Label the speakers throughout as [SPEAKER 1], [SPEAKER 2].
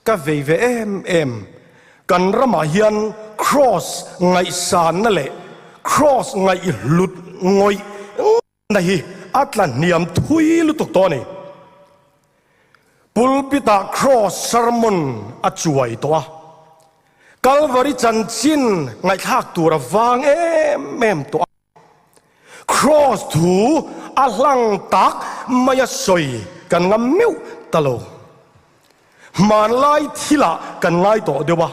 [SPEAKER 1] Ka vei ve em em. Kan ramah hian Kross ngaihsanna leh Kross ngaihhlut ngawih na hi a tla hniam thui lutuk tawh a ni. Pulpit-ah Kross sermon a chuai tawh a, Kalvari chanchin ngaihthlak tur a vang em em tawh a. Kross thu a hlang tak mai a sawi kan ngam meuh ta lo. Hmanlai thilah kan ngai tawh deuh a,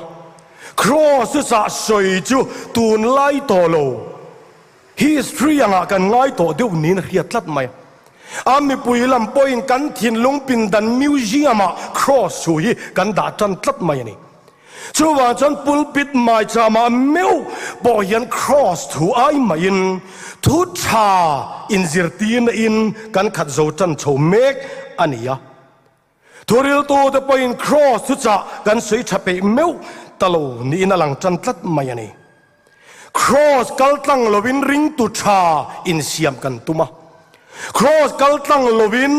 [SPEAKER 1] Kross chu chah sawi chu tunlai tawh lo. History angah kan ngai tawh deuh niin a hriat tlat mai. A mipui lam pawhin kan thinlung pindan museum-ah Kross thu hi kan dah tan tlat mai a ni. Chuvang chuan pulpit maichama meuh pawh hian Kross thu ai maiin thu tha inzirtirna in kan khat zo tan chho mek a ni a. Thuriltute pawhin Kross thu chah kan sawi tha peih meuh ta lo niin a lang tan tlat mai a ni. Kross kal tlang lovin ringtu tha insiam kan tum a. Kross kal tlang lovin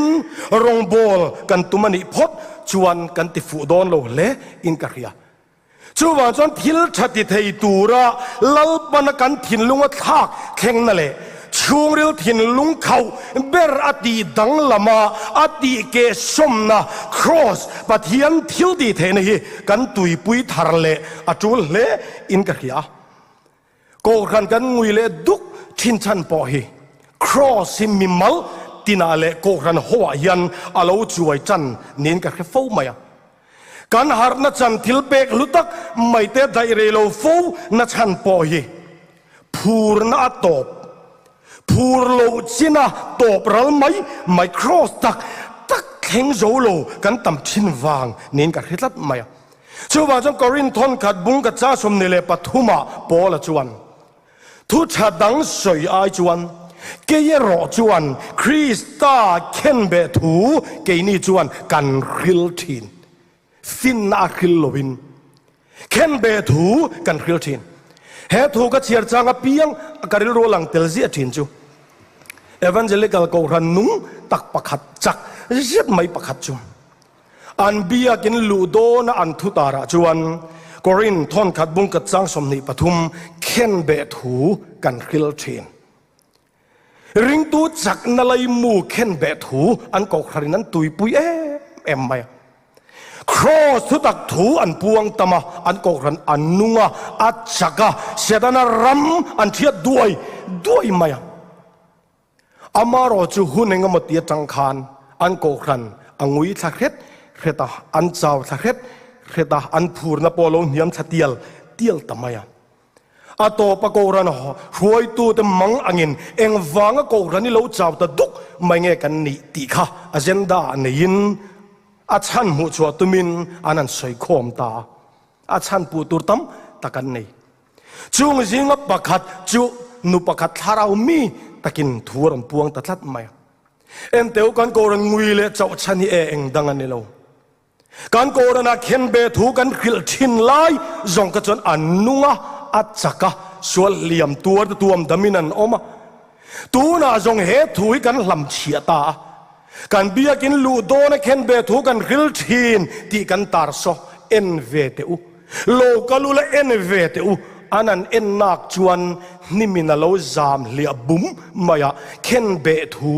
[SPEAKER 1] rawngbawl kan tum a nih phawt chuan kan ti fuh dawn lo hle in ka hria. Chuvang chuan thil tha ti thei tura Lalpana kan thinlunga thlak thlengna leh chhungril thinlung khauh ber a tih danglama a tih keh sawmna Kross Pathian thil tih theihna hi kan tuipui thar leh a tul hle in ka hria. Kohhran kan ngui leh duk thin chhan pawh hi Kross hi mimal tinah leh kohhran hoah hian a lo chuai chan niin ka hre fo mai a. Kan harhna chan thil pek hlu tak mai te daih rei lo fo na chhan pawh hi phurna a tawp, phur loh china tawp ral mai mai Kross tak tak thleng zo lo kan tam thin vang niin ka hre tlat mai a. Chuvang chuan Korinth thawnkhat bung ka cha 23 ah Paula chuan, Thu tha dang sawi ai chuan, kei erawh chuan Krista khenbeh thu keini chuan kan hril thin. Finna a hril loin khenbeh thu kan hril thin. He thu ka chhiar chang apiang a ka rilru a lang tel ziah thin chu Evangelical Kohhran nung tak pakhat chak zet mai pakhat chu An biakin luh dawna an thu tarah chuan Korinth thawnkhat bungkat chang 23 khenbeh thu kan hril thin. Ringtu chakna laimu khenbeh thu an kohhrarin an tuipui em em mai a. Kraws thutak thu an puang tam a, an kohhran an nung a, a chak a, Setana ram an thiat duai duai mai a. Amarawh chu hun engemaw ti atang khan an kohhran a ngui thla hret hret a, an chau thla hret hret a, an phurna pawh a lo hniam thla tial tial ta mai a. A tawpa kohhran hruaitute mang angin engvanga kohhran i lo chau ta duk mai nge kan nih tih kha agenda ah neiin a chhan hmuhchhuah tumin an han sawikhawm ta a, a chhan puh tur tam tak an nei. Chung zinga pakhat chu nu pakhat thlarau mi takin thu a rawn puang ta tlat mai a. Enteu kan Koran ngui leh chauh chhan hi e eng dang a ni lo. Kan Koranah khenbe thu kan hrilh thin lai zawng kha chuan a nung a, a chak a, sual hliam tuar te tuam damin an awm a. Tunah zawng he thu hi kan hlam chhiah ta a. Kan biakin luh dawna khenbe thu kan hril thin tih kan tar saw en ve teh u. Lo kal ula en ve teh u, an an en nak chuan hnimin a lo zam hliah bum mai a, khen beh thu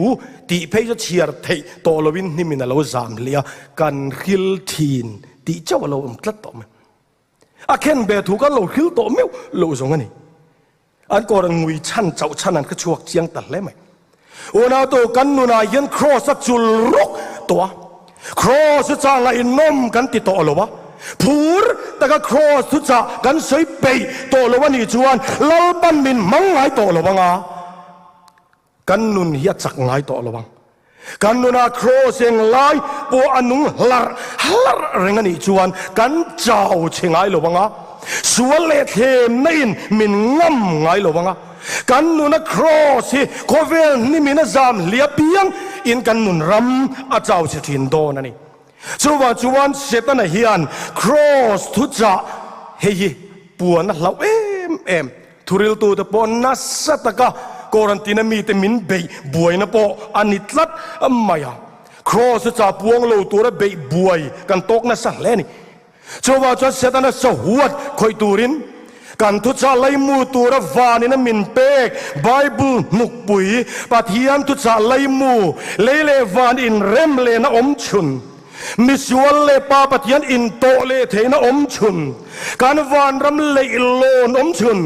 [SPEAKER 1] tih phei chu chhiar theih tawh loin hnimin a lo zam hliah a, kan hril thin tih chauh a lo awm tlat tawh mai. A khen beh thu kan lo hril tawh meuh loh zawng a ni. An kawr an ngui chhan chauh chhan an kha chhuak chiang ta hle mai. Unautu kan nunah hian Kraws a chul rawk tawh a, Kraws chu chah ngaihnawm kan ti tawh lo a, phur taka Kraws chu chah kan sawi peih tawh lo a nih chuan Lalpan min hmang ngai tawh lo ang a, kan nun hi a chak ngai tawh lo ang. Kan nunah Kraws eng lai pawh a nung hlarh hlarh reng a nih chuan kan chau chhe ngai lo ang a, sual leh thlemna in min ngam ngai lo ang a. Kan nuna Kraws hi khawvel hnimin a zam hliah piang in kan nun ram a chau chhe thin dawn a ni. Chuvang chuan Setana hian Kraws thuchah hei hi puan a hlauh em em. Thuriltute pawh nasa taka quarantine mite min beih buaina pawh a ni tlat mai a. Kraws chu chah puang lo tura beih buai kan tawk nasa hle a ni. Chuvang chuan Setana sahuat khawih turin kan thuchah laimu tura vanin a min pek Bible hnukpui, Pathian thuchah laimu, lei leh van inrem lehna awm chhun, misual leh Pa Pathian intawh leh theihna awm chhun, kan vanram leihlawn awm chhun,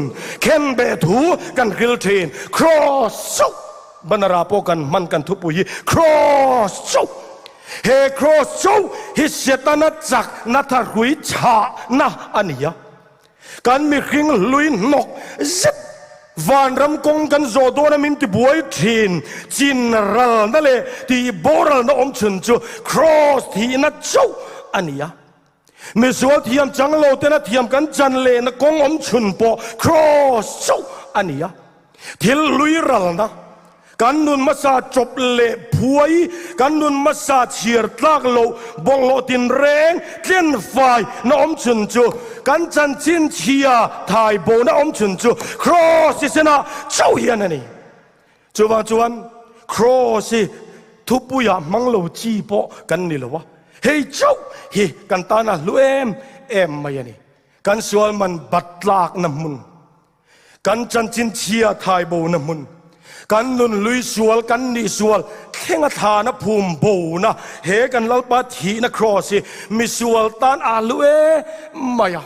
[SPEAKER 1] khenbeh thu kan hril thin. Kraws chauh banner ah pawh kan hman kan thupui hi Kraws chauh. He Kraws chauh hi Setana chakna thahrui chhahna a ni a. Kan mihring hlui hnawk zet vanram kawng kan zawh dawn a min tibuai thin. Chin ralna leh tih boralna awm chhun chu Kraws thihna chauh a ni a. Misual thiam chang lo tena thiam kan chan lehna kawng awm chhun pawh Kraws chauh a ni a. Thil hlui ralna, kan nun hmasa chawp leh phuai, kan nun hmasa chhiar tlak loh bawlhhlawh tinreng tlen fai na awm chhun chu, kan chanchin chhia thai bona awm chhun chu Kraws hi senah chauh hian a ni. Chuvang chuan Kraws hi thupuiah hmang lo chi pawh kan ni lo a, hei chauh hi kan tana hlu em em mai a ni. Kan sual man bat tlakna hmun. Kan chanchin chhia thai bo na hmun, kan nun lui sual, kan nih sual thlenga thlana phum bo na he kan Lalpa thihna kraws hi misual tan a hlu e mai a.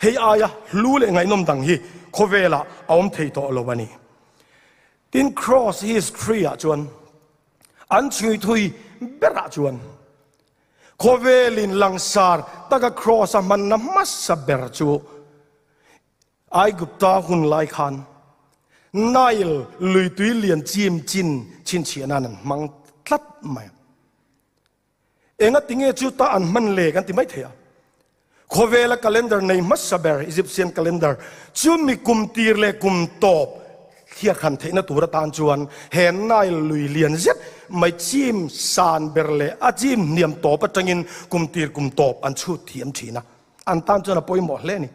[SPEAKER 1] Hei aia hlu leh ngaihnawm dang hi khawvelah a awm thei tawh lo a ni. Tin kraws history ah chuan an chhui thui berah chuan Khawvelin langsar taka kraws a hmanna hmasa ber chu Aigupta hun lai khan Nile lui tui lian chim chin chhinchhiah nan an hmang tlat mai a. Enga tinge chu ta an hman le kan ti mai thei a. Khawvela calendar nei hmasa ber Egyptian calendar chu mi kum tir leh kum tawp thliar khan theihna tur atan chuan he Nile lui lian zet mai chim san ber leh a chim hniam tawp atangin kum tir kum tawp an chhut thiam thin a, an tan chuan a pawimawh hle a ni.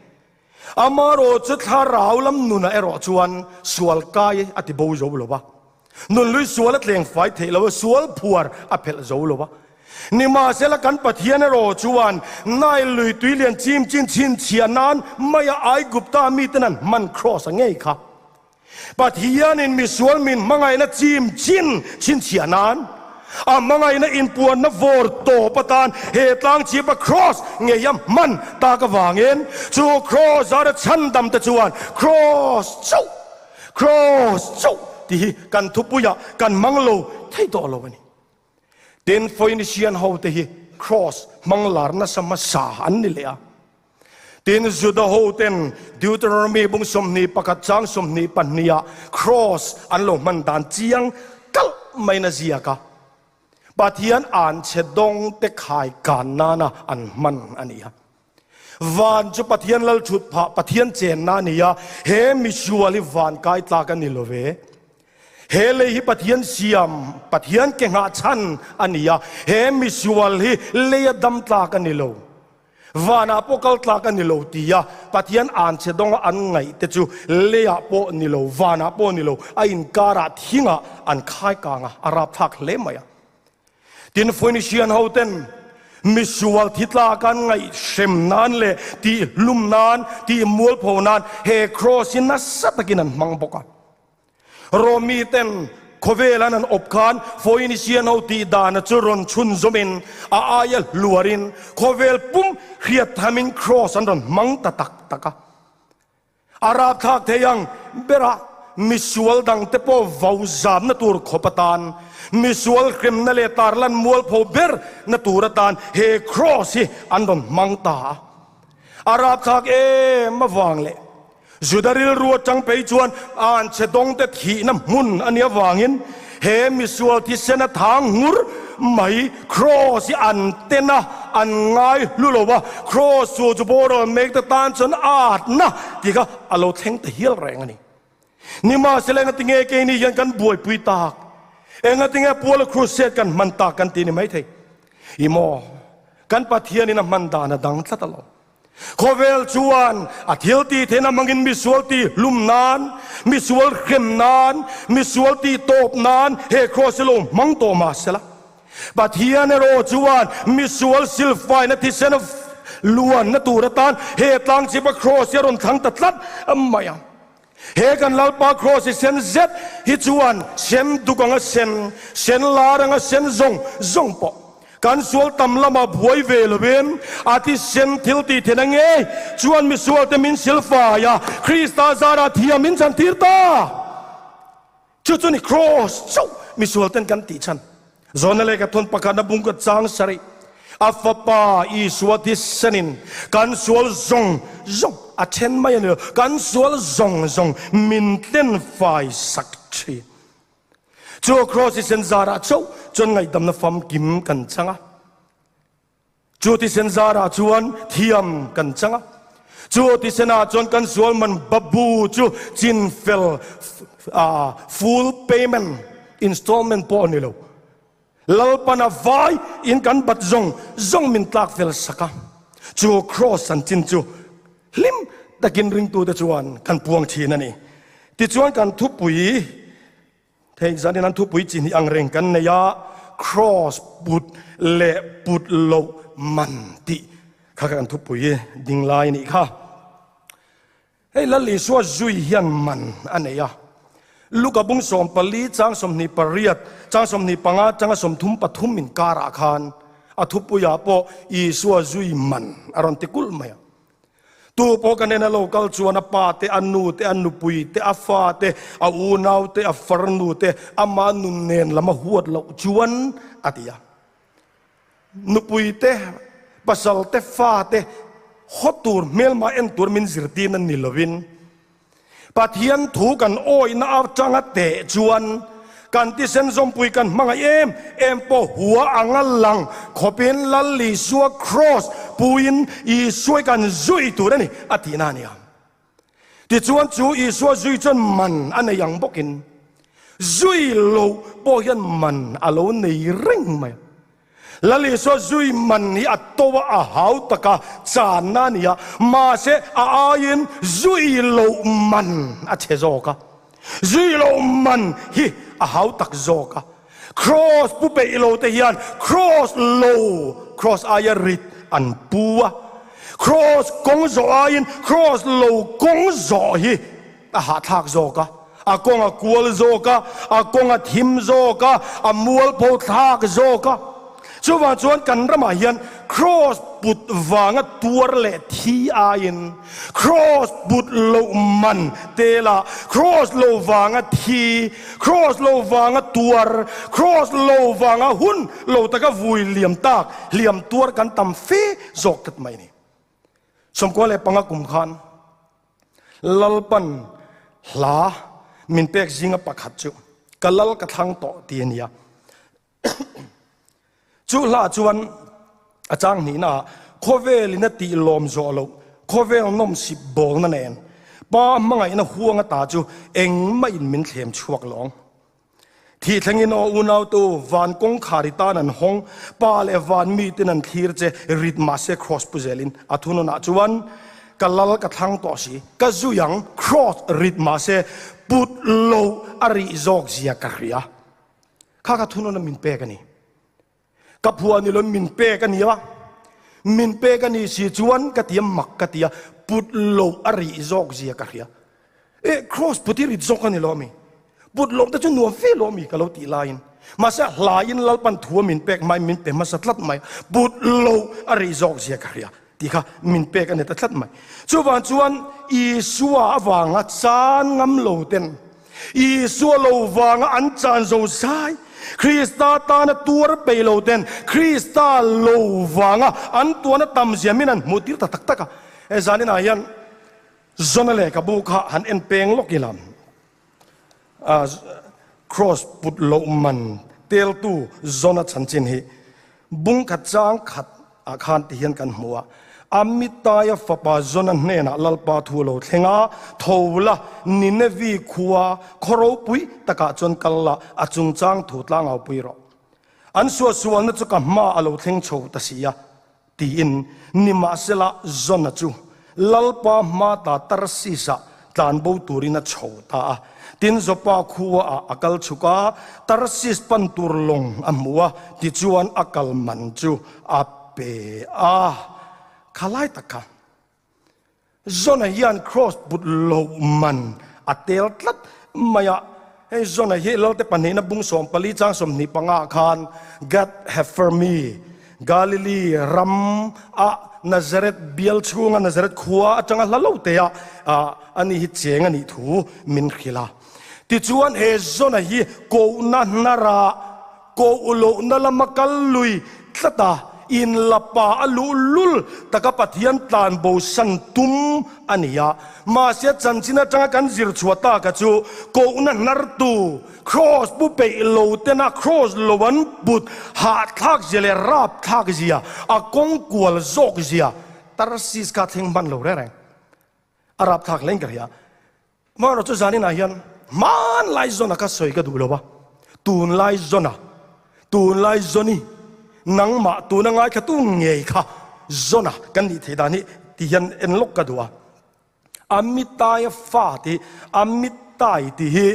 [SPEAKER 1] Amarawh chu thlarau lam nunah erawh chuan sual kai a ti bo zo lo va. Nunhlui sual a tleng fai theih lo a, sual phuar a phelh zo lo a. Nimahsela kan Pathian erawh chuan Nile lui tui lian chim chin chhinchhiah nan maia Aigupta miten an hman kraws a ngei kha. Pathianin misual min hmangaihna chim chin chhinchhiah nan a hmangaihna inpuanna vawr tawp atan he tlang chhipa kraws ngei a hman tak avangin chu kraws zara chhandam te chuan kraws chauh Kraws chauh tih hi kan thupuiah kan hmang lo thei tawh lo a ni. Tin, Phoenician hote hi kraws hmang lar nasa hmasa an ni leh a. Tin, Juda hoten Deuteronomy bung 21 chang 22ah kraws an lo hman dan chiang kalh maiin a ziak a. Pathian anchhe dawngte khai kan nana an hman a ni a. Van chu Pathian lal thut phah, Pathian chenna a ni a, he misual hi van kai tlak a ni lo ve. He lei hi Pathian siam, Pathian ke nghah chhan a ni a, he misual hi leia dam tlak a ni lo. Vanah pawh kal tlak a ni lo ti a, Pathian anchhe dawnga an ngaih te chu leiah pawh ni lo, vanah pawh ni lo, a inkarah thingah an khai kang a, a rapthlak hle mai a. Tin, Phoenician ho ten misual thi tlak an ngaihhrem nan leh tihhlum nan, tihmualpho nan he kraws hi nasa takin an hmang bawk a. Romi ten khawvel an an awp khan Phoenician ho tih dana chu rawn chhunzawmin a aia hluarin khawvel pum hriat thamin kraws an rawn hmang ta tak tak a. A rapthlak thei ang berah misual dangte pawh vau zamna tur khawp atan, misual hremna leh tarlan mualpho ber na tur atan he kraws hi an rawn hmang ta a. A rapthlak em avang leh Juda rilru atang phei chuan anchhe dawngte thihna hmun a nih avangin he misual thisena thang ngur mai Kraws hi an ten a, an ngai hlu lo a, Kraws chu chu boral mek te tan chuan a atna tih kha a lo thleng ta hial reng a ni. Nimahsela engatinge keini hian kan buaipui tak? Engatinge Puala Crusade kan hman tak kan ti ni maithei? I maw? Kan Pathianin a hman dan a dang tlat alawm. Khawvel chuan a thil tih theihna hmangin misual tih hlum nan, misual hrem nan, misual tih tawp nan he kraws hi lo hmang tawh mah sela. Pathian erawh chuan misual silfaina thisen. luanna tur atan he tlang chipa Kraws hi a rawn thlang ta tlat mai a. He kan Lalpa Kraws hi sen zet hi chuan sen duk anga sen, sen lar anga sen zawng zawng pawh kan sual tam lama buai ve lovin a thisen thil tih theihna ngei chuan misualte min silfai a, Krista zarah thiam min chantir ta. Chu chu ni Kraws chauh misualten kan tih chhan. Zawhna leh ka thawn pakhatna bung ka chang sarih. A fapa Isua thisenin kan sual zawng zawng a then mai a ni lo, kan sual zawng zawng min tlen fai sak thin. Chu Kraws thisen zarah chauh chuan ngaihdamna famkim kan chang a. Chu thisen zarah chuan thiam kan chang a, chu thisenah chuan kan sual man babu chu chin fel full payment, installment pawh a ni lo. Lalpana vai in kan bat zawng zawng min tlak fel sak a, chu kraws an chin chu hlim takin ringtute chuan kan puang thin a ni. Tichuan kan thupui Hei zanin an thupui chi hnih ang reng kan nei a, Kraws put leh put loh man tih kha kan thupui ding lai a nih kha. Hei Lal Isua zui hian man a nei a, Luka bung 14 chang 28 chang 25 atanga 33 inkarah khan a thupuiah pawh Isua zui man a rawn ti kulh mai a. Tu pawh ka nena lo kal chuan a pa te, a nu te, a nupui te, a fa te, a unau te, a farnu te, ama nun nen lam a huat loh chuan a ti a. Nupui te, pasal te, fa te haw tur hmelma en tur min zirtirna ni lovin, Pathian thu kan awihna atanga teh chuan kan thisen zawmpui kan hmangaih em em pawh hua anga lang khawpin Lal Isua Kraws puiin Isua kan zui tur a ni a tihna a ni ang. Tichuan chu Isua zui chuan man a nei ang bawkin zui loh pawh hian man a lo nei reng mai a. Lal Isua zui man hi a to a, a hau tak a, channa a ni a, mahse a aiin zui loh man a chhe zawk a, zui loh man hi a hau tak zawk a. Kraws pu peih lo te hian kraws lo, kraws aia rit an pu a, kraws kawng zawh aiin kraws lo kawng zawh hi A hahthlak zawk a, a kawng a kual zawk a, a kawng a thim zawk a, a mualpho thlak zawk a. Chuvang chuan kan ramah hian kraws put vanga tuar leh thi aiin kraws put loh man tela kraws lo vanga thi, kraws lo vanga tuar, kraws lo vanga hun lo taka vui liam tak hliam tuar kan tam fe zawk tlat mai a ni. 95 kum khan Lalpan hla min pek zinga pakhat chu ka lal ka thlang tawh ti a nia. Chu hla chuan a chang hnihna ah khawvelin a tih lawm zawh loh khawvel nawmsip bawlna nen pa hmangaihna huang ata chu engmah in min thlem chhuak lawng. Thih thlengin aw unautu, van kawngkhar i tan an hawng, pa leh van miten an thlir che, rit mahse kraws pu zelin a thununah chuan ka lal ka thlang tawh si, ka zui ang, kraws rit mahse put lo a rih zawk zia ka hria. Kha kha thununa min pek a ni. Ka phuah ni loin min pek a ni a, min pek a ni si chuan ka ti a, mak ka ti a, put loh a rih zawk zia ka hria. E, cross put hi rit zawk a ni lo ami? Put loh te chu nuam fe lo ami ka lo tih laiin. Mahse a hlaiin Lalpan thu a min pek hmain min pe hmasa tlat mai, put loh a rih zawk zia ka hria tih kha min pek a ni ta tlat mai. Chuvang chuan Isua avanga chan ngam lo ten Isua lo vanga an chan zo zai, Krista tana tuar peih lo ten Krista lo vanga an tuana tam zia min an hmuh tir ta tak tak a. He zaninah hian Jona lehkhabu kha han en peng lawk ila, Kraws put loh man teltu Jona chanchin hi bung khat chang khat ah khan ti hian kan hmu a, Amittaia fapa Jona hnenah Lalpa thu a lo thleng a, Tho la, Ninevi khua khaw ropui takah chuan kal la, a chungchang thu tlangaupui rawh. An suahsualna chu ka hmaah a lo thleng chho ta si a, tiin nimahsela Jona chu Lalpa hma ta Tarsis-ah tlanbo turin a chho ta a. Tin, Joppa khuaah a kal chhuk a, Tarsis pan tur lawng a hmu a, tichuan a kal man chu a pe a. Kha lai tak kha Zona hian Kraws put loh man a tel tlat mai a. Hei Zona hi Lalte pahnihna bung 14 chang 25 ah khan Gad Hefer mi, Galilee ram a Nazareth bial chhunga Nazareth khua atanga hla lo te ah ani hi cheng a nih thu min hrilh a. Tichuan he Zona hi kohna hnarah Koh lohna lama kal lui tlat a, inlapa a luh lul taka Pathian tlan bosan tum a ni a. Mahse chanchin atanga kan zir chhuah taka chu kohna hnartu, kraws pu peih lo tena kraws lo an put hahthlak zia leh rapthlak zia, a kawng kual zawk zia Tarsis kha thleng hman lo reng reng a rapthlak hle in ka hria. Hmanraw chu zaninah hian hmanlai zawna ka sawi ka duh lo a, tunlai zawna, tunlai zawni, nangmah tuna ngaithlatu ngei kha zawna kan nih theih dan hi ti hian en lawk ka duh a. Amitai fa tih, Amitai tih hi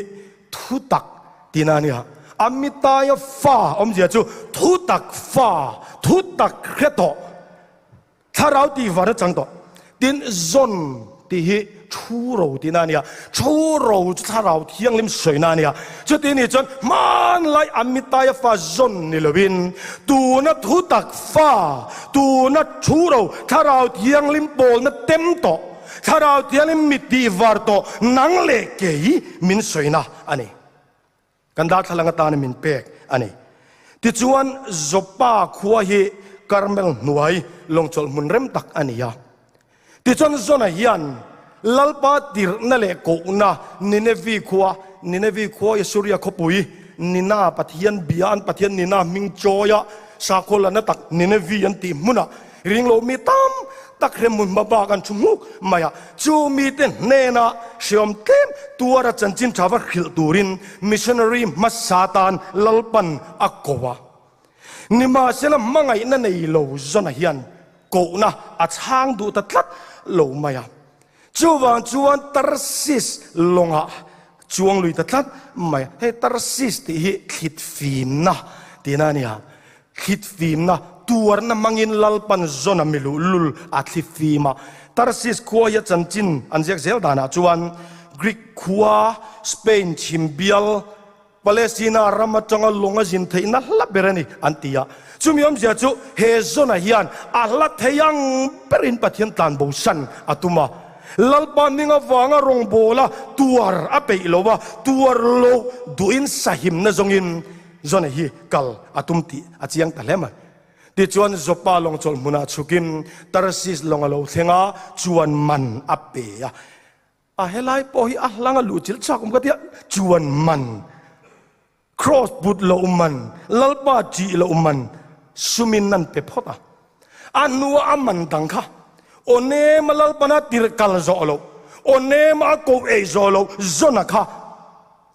[SPEAKER 1] thutak tihna a nia. Amitai fa awmzia chu thutak fa, thutak hre tawh. Thlarau tih var a chang tawh. Tin, zawn tih hi thu ro tihna a nia. Thu ro chu thlarau thianghlim sawina a nia. Chuti nih chuan hmanlai Amitai-a fa zawn ni loin tuna thu tak fa, tuna thu ro thlarau thianghlim pawlna tem tawh, thlarau thianghlim mit tih var tawh nang leh kei min sawina a ni. Kan darthlalang atana min pek a ni. Tichuan, Joppa khua hi Karmel hnuai lawngchawlh hmun rem tak a ni a. Tichuan, Jona hian Lalpa tirhna leh kohna Ninevi khua, Ninevi khua i Suria khawpui, Nina Pathian bia an Pathian Nina hming chawia sakhaw la na tak Ninevi an tih hmunah Ringlo mi tam tak hremhmun hma bak an thu hmuk mai a, chu mite hnena hreawm tlem tuara chanchin tha va hrilh turin missionary hmasa tan Lalpan a ko a. Nimahsela hmangaihna nei lo zawnah hian kohna a chhang duh ta tlat lo mai a. Chuvang chuan Tarsis lawngah chuang lui ta tlat mai a. Hei Tarsis tih hi thlit fimna tihna a ni a. Thlit fimna tuarna hmangin Lalpan Jona miluh lul a thli fim a. Tarsis khua hi a chanchin an ziak zel danah chuan Greek khua, Spain chhim bial, Palestina ram atanga lawng a zin theihna hla ber a ni an ti a. Chumi awmzia chu he Jona hian a hla thei ang berin Pathian tlan bosan a tum a. Lalpa hming avanga rawngbawla tuar a peih lo a, tuar loh duhin sahimna zawngin Jona hi kal a tum tih a chiang ta hle mai. Tichuan Joppa lawng chawlh hmunah chhukin Tarsis lawng a lo thleng a, chuan man a pe a. A helai pawh hi a hlang a luh chilh chak awm ka tia, chuan man, kraws put loh man, Lalpa ṭih loh man sumin an pe phawt a. A hnua a man dang kha aw nema Lalpana tirh kal zawh loh, aw nema a koh ei zawh loh Jona kha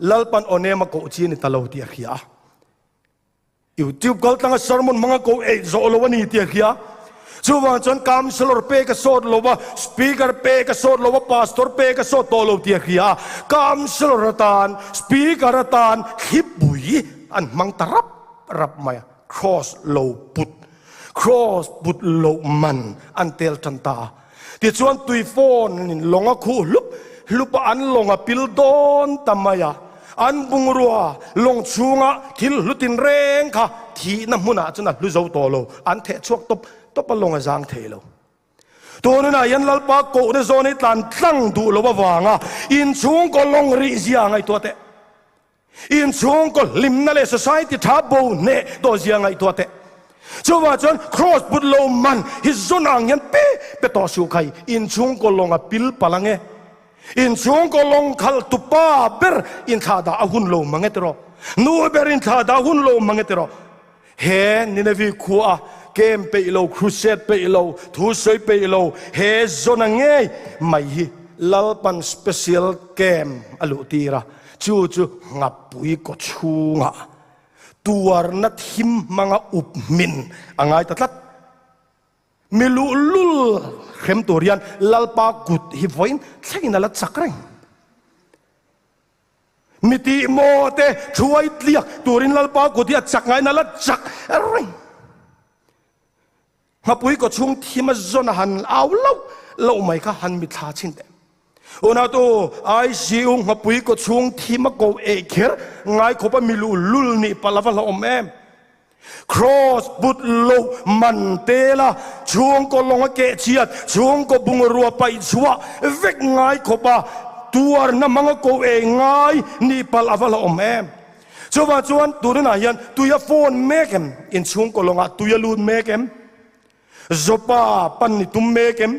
[SPEAKER 1] Lalpan aw nema koh chi a ni ta lo tih a hria a. YouTube kal tlanga sermon hmanga koh ei zawh lo a ni tih a hria. Chuvang chuan councillor pek a sawt lo va, speaker pek a sawt lo va, pastor pek a sawt tawh lo tih a hria a. Councillor atan, speaker atan thlipui an hmang ta rap rap mai a. Cross lo put, cross put loh man an tel tan ta a. Tichuan tui phone in lawng a khuh hlup hlup a, an lawng a pil dawn ta mai a. An bungrua lawng chhunga thil hlu tinreng kha thihna hmunah chuan a hlu zo tawh lo, an theh chhuak tawp tawp a, lawng a zang thei lo. Tununah hian Lalpa kohna zawn hi tlan tlang duh lo avanga inchhungkaw lawng rih zia ngaihtuah teh. Inchhungkaw hlimna leh society tha bo hneh tawh zia ngaihtuah teh. Chuvang chuan cross put lo man hi zawn ang hian pe pe tawh suh khai. Inchhungkaw lawng a pil palh ang e. Inchhungkaw lawng khalh tu pa ber inthlahdah a hun lo mang e tiraw. Nu ber inthlahdah a hun lo mang e tiraw. He Nineveh khua a kem peih lo, crusade peih lo, thu sawi peih lo, he zawn a ngei mai hi Lalpan special camp a luh tir a, chu chu Nghapui kaw chhungah tuarna thim hmanga up hmin a ngai ta tlat. Mi luhlul hrem tur hian Lalpa kut hi vawiin thlengin a la chak reng. Mi tih maw te thuai tliak turin Lalpa kut hi a chak ngaiin a la chak reng. Nghapui kawchhung thim a zawn a han au lauh lauh mai kha han mitthla chhin teh. Unautu, ICU nghapui kawchhung thim a ko eih kher ngai khawp a milu lul nih palh a va hlauhawm em? Cross put loh man tel a, chhungkaw lawng a keh chhiat, chhungkaw bungrua paih chhuah vek ngai khawp a tuarna hmang a ko ei ngai nih palh a va hlauhawm em? Chuvang chuan tunah hian tui a phone mek em? Inchhungkaw lawngah tui a lut mek em? Joppa pan ni tum mek em?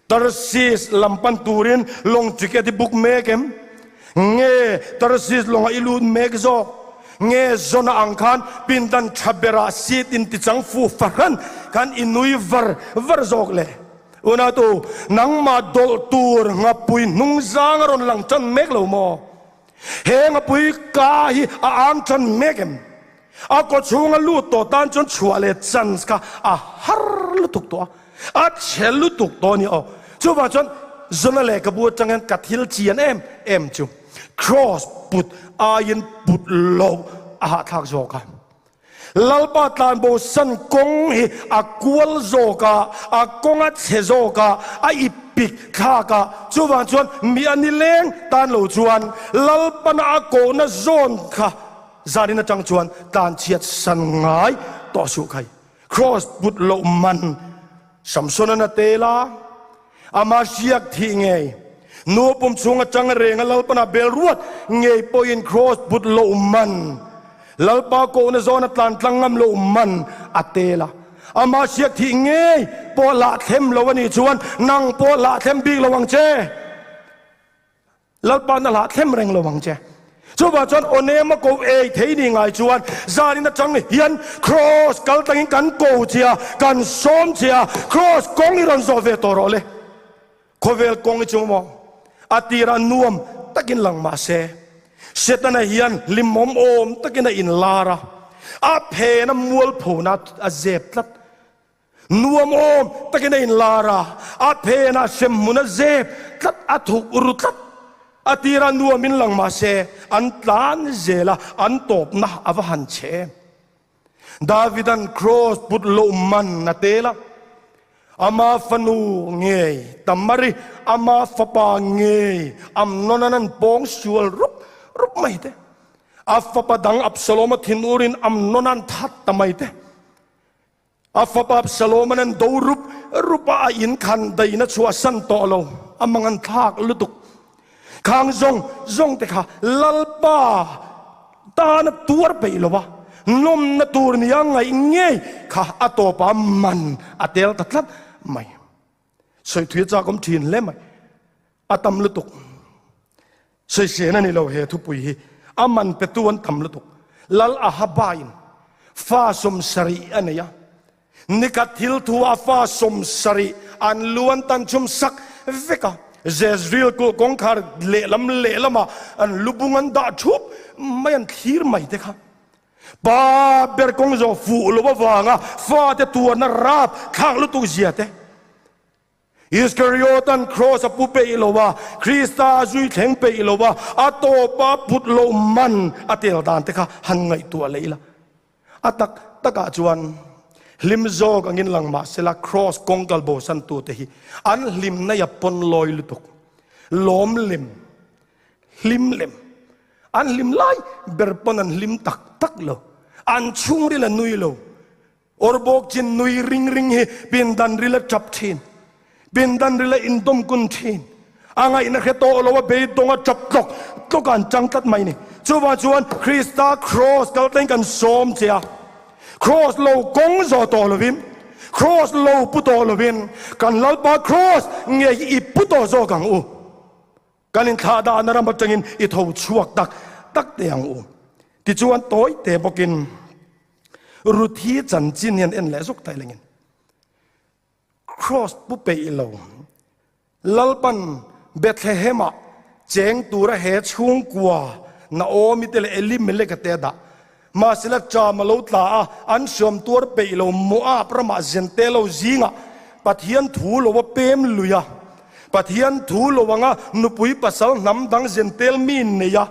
[SPEAKER 1] Tarsis lam pan turin lawng ticket i book mek em? Nge Tarsis lawngah i lut mek zawk? Nge Jona ang khan pindan tha berah seat in tichang fu fahran khan i nui var var zawk le? Unautu, nangmah dawlh tur nghapui hnungzang a rawn lang tan mek lo maw? He ngapui ka hi a ang tan mek em? A kaw chhunga lut tawh tan chuan chhuah leh chance kha a har lutuk tawh a, a chhe lutuk tawh a ni aw. Chuvang chuan Jona lehkhabu atang hian ka thil chian em em chu cross put aiin put loh a hahthlak zawk a. Lalpa tlanbo san kawng hi a kual zawk a, a kawng a chhe zawk a, a ip pik thlak a. Chuvang chuan mi a ni leng tan lo chuan Lalpana a kohna zawn kha zanin atang chuan tlanchhiat san ngai tawh suh khai. Kraws put loh man Samsona na tel a, ama hriak thih ngei, nu pum chhung atang reng a Lalpana bel ruat ngei pawhin kraws put loh man, Lalpa kohna zawn a tlan tlang ngam loh man a tel a. Ama hriak thih ngei pawh lah thlem lo a nih chuan nang pawh lah thlem bik lo ang che. Lalpa na hlah thlem reng lo ang che. Chuvang chuan Onema ko ei thei ni ngai chuan zanin atang hian Cross kal tlangin kan ko che a, kan sawm che a, Cross kawng i rawn zawh ve tawh rawh le. Khawvel kawng i chu maw? A tirah nuam takin lang mah se, Setana hian hlimawm awm takin a inlar a, a phena mualphona a zep tlat. Nuam awm takin a inlar a, a phenah hremhmun a zep tlat, a thuk ru tlat. A tirah nuamin lang mah se, an tlan zel a, an tawpna a va han chhe em. Davidan kraws put loh man a tel a, ama fanu ngei Tamari, ama fapa ngei Amnonan an pawng sual rup rup mai te. A fapa dang Absalom-a thinur-in Amnonan that ta mai te. A fapa Absalom-an an do rup rup a, a in khan daihna chhuahsan tawh lo, a mang an thlak lutuk. Khang zawng zawng te kha Lalpa tana tuar peih lo a, nawmna tur nia ngaih ngei kha a tawpah man a tel ta tlat mai. Sawihthui a chak awm thin hle mai. A tam lutuk. Sawisên a ni lo he thupui hi. A man petu an tam lutuk. Lal Ahaba-in fa 70 a nei a. Nikhat thil thu a fa 70 an lu an tan chhum sak vek a. Jezreel kulh kawngkhar lehlam lehlamah an lubung an dah thup mai an thlir mai te kha. Pa ber kawng zawh fuh lo avanga fate tuarna rap thlak lutuk zia te. Iskariotan kraws a pu peih lo a, Krista a zui thleng peih lo a, a tawpa put loh man a tel dan te kha han ngaihtuah leh ila. A tak takah chuan hlim zawk angin lang mah sela kraws kawng kal bosan tute hi an hlimna i a pawn lawi lutuk. Lawm lem, hlim lem, an hlim lai ber pawn an hlim tak tak lo. An chhungril a nui lo. Awr bawk chin nui ring ring hi pindan ril a tap thin. Pindan ril a indawm kun thin. A ngaihna hre tawh lo a beidawng a tap tlawk tlawk a an chang tlat mai ni. Chuvang chuan Krista Kraws kal thleng kan sawm che a. Kraws lo kawng zawh tawh lovin, Kraws lo pu tawh lovin kan Lalpa Kraws ngei hi i pu tawh zawk ang u. Kan inthlahdahna ram atangin i tho chhuak tak tak teh ang u. Tichuan tawi te bawkin Ruthi chanchin hian en leh zawk ta ilengin Kraws pu peih lo Lalpan Bethlehem-ah cheng tura he chhungkua Naomi te leh Elimelech-a te a dah. Mahsela ṭam a lo tla a, an hriam tuar peih lo Moab ramah zente lo zingah Pathian thu lo a pem lui a. Pathian thu lo anga nupui pasal hnam dang zentel mi nei a,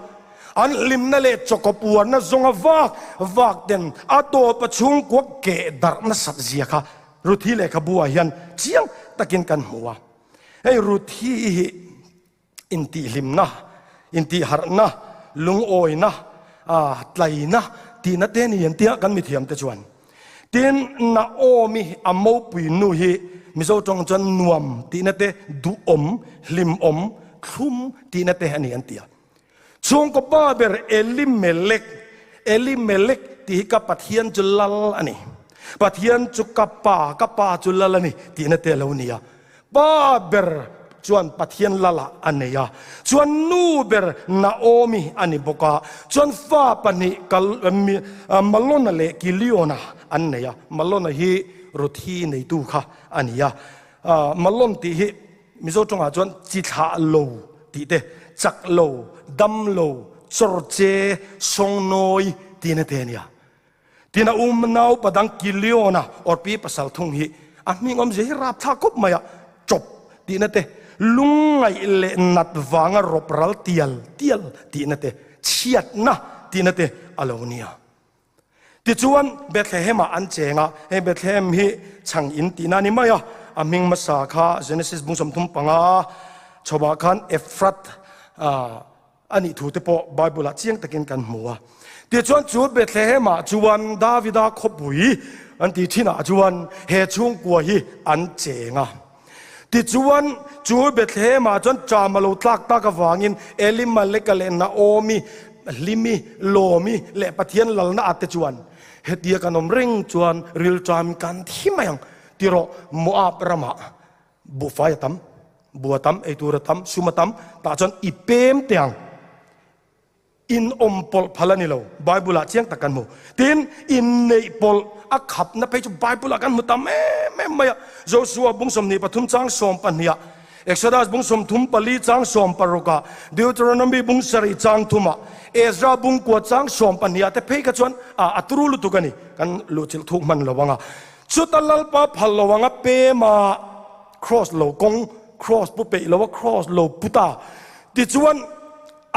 [SPEAKER 1] an hlimna leh chawkawp uarna zawnga vak vak ten a tawpa chhungkua keh darh nasat zia kha. Ruthi lehkhabu ah hian chiang takin kan hmu a. Hei Ruthi hi intihhlimna, intihharhna, lungawina, tlaina tihna te ni an tia kan mithiam te chuan. Tin, Naomi a mopui nu hi Mizo tawng chuan nuam tihna te, duhawm, hlimawm, thlum tihna te a ni an tia. Chhungkaw pa ber Elimelek, Elimelek tih hi ka Pathian chu lal a ni. Pathian chu ka pa, ka pa chu lal a ni tihna te a lo ni a. Pa ber chuan Pathian lala a nei a, chuan nu ber Naomi a ni bawk a, chuan fa pahnih Malona leh Kiliona an nei a. Malona hi Ruthi neitu kha a ni a. Malon tih hi Mizo tawngah chuan chi thlah lo tih te, chak lo, dam lo, chawrche, sawngnawi tihna te a ni a. Tin a um naupa dang Kiliona or pi pasal thung hi a hming awmzia hi rapthlak khawp mai a, chawp tihna te, lungngaih leh nat vanga rawp ral tial tial tihna te, chhiatna tihna te a lo nia. Tichuan Bethlehem ah an cheng a, hei Bethlehem hi chhang in tihna a ni mai a, a hming hmasa kha Genesis bung 35 chhoah khan Ephrath A nih thu te pawh Bible-ah chiang takin kan hmu a. Tichuan chu Bethlehem-ah chuan Davida khawpui an tih thinah chuan he chhungkua hi an cheng a. Tichuan chu Bethlehem-ah chuan ṭam a lo tlak tak avangin Elimeleka leh Naomi, Hlimi, Lawmi leh Pathian lalna ah te chuan hetia kan awm reng chuan rilṭam kan thi mai ang ti rawh Moab ramah Buhfai a tam, bu a tam, eitur a tam, sum a tam, tah chuan i pem teh ang. In awm pawlh phal a ni lo, Bible ah chiang tak kan hmu. Tin, inneih pawlh a khapna phei chu Bible ah kan hmu tam em em mai a. Joshua bung 23 chang 12 ah, Exodus bung 34 chang 16 ah, Deuteronomy bung 7 chang 3 ah, Ezra bung 9 chang 12 ah te phei kha chuan a turu lutuk a ni, kan luhchilh thuk hman lo ang a. Chuta Lalpa phal lo anga pema cross lo kawng, cross pu peih lo a cross lo pu ta. Tichuan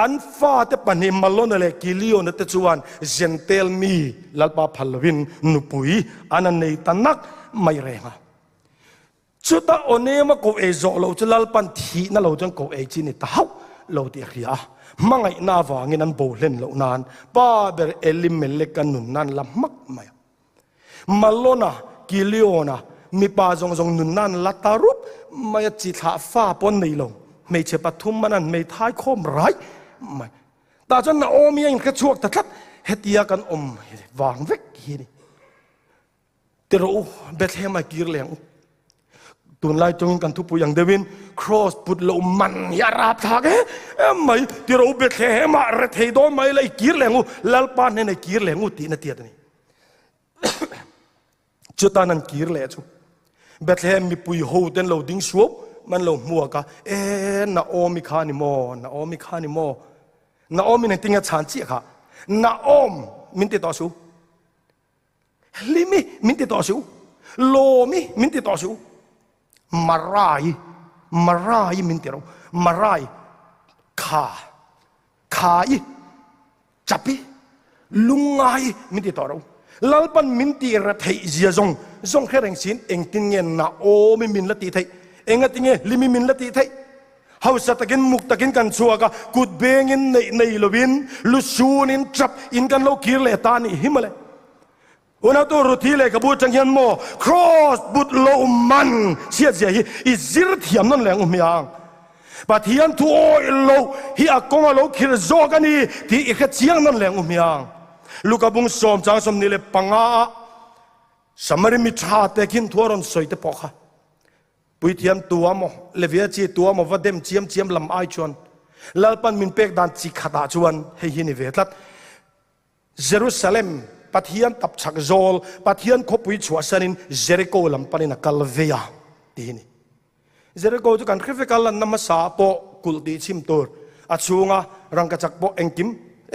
[SPEAKER 1] an fate pahnih Malona leh Kiliona te chuan Jentail mi Lalpa phal lovin nupui an a nei ta nak mai reng a. Chuta Onema koh ei zawh loh chu Lalpan thihna lo chuan koh ei chi ni ta hauh lo tih a hria a. Hmangaihna avangin an bo hlen loh nan pa ber Elimeleka nun nan la hmak mai a. Malona, Kiliona, mipa zawng zawng nunna an la ta rup mai a, chi thlah fa pawh an nei lo, hmeichhe pathum man an hmeithai khawm rai mai. Tah chuan Naomi a inhre chhuak ta tlat, hetia kan awm vang vek hi a ni. Ti rawh u, Bethlehem a kir leh ang u. Tunlai tawngin kan thupui ang deuhin Cross put loh man hi a rapthlak em mai. Ti rawh u, Bethlehem ah rethei dawn mai la i kir leh ang u, Lalpa hnenah i kir leh ang u tihna tiat a ni. Chutan an kir leh chu Bethlehem mipui ho ten lo ding suau man lo hmuak a, E Naomi kha ni maw, Naomi kha ni maw? Naomi nen tinge chhan chiah kha? Naom min ti tawh su. Hlimi min ti tawh su. Lawmi min ti tawh su. Marai, Marai min ti ro. Marai kha, kha i Chap i, lungngai min ti tawh ro. Lalpan min tih ra theih zia zawng zawng hre reng siin engtin nge Naomi min la tih theih? Engati nge Hlimi min la tih theih? Hausa takin muk takin kan chhuak a, kut bengin neih nei lovin lusunin chap in kan lo kir leh ta a nih hi mawle. Unautu Ruthi lehkhabu atang hian maw Cross but lo man chhiat zia hi i zir thiam nawn leh ang u hmiang. Pathian thu awih lo hi a kawng a lo khir zawk a ni tih i hre chiang nawn leh ang u hmiang. Luka bung sawm chang 25 ah Samari mi tha te khin thu a rawn sawi te pawh kha Puithiam tua maw, Levia chi tua maw va dem chiam chiam lam ai chuan Lalpan min pek dan chi khat ah chuan hei hi ni ve tlat. Jerusalem, Pathian tapchhak zawl, Pathian khawpui chhuahsanin Jericho lam panin a kal vei a, ti hi ni. Jericho chu kan hre vek a, lanna hmasa pawh kulh tih chhim tur, a chhunga rangkachak pawh engkim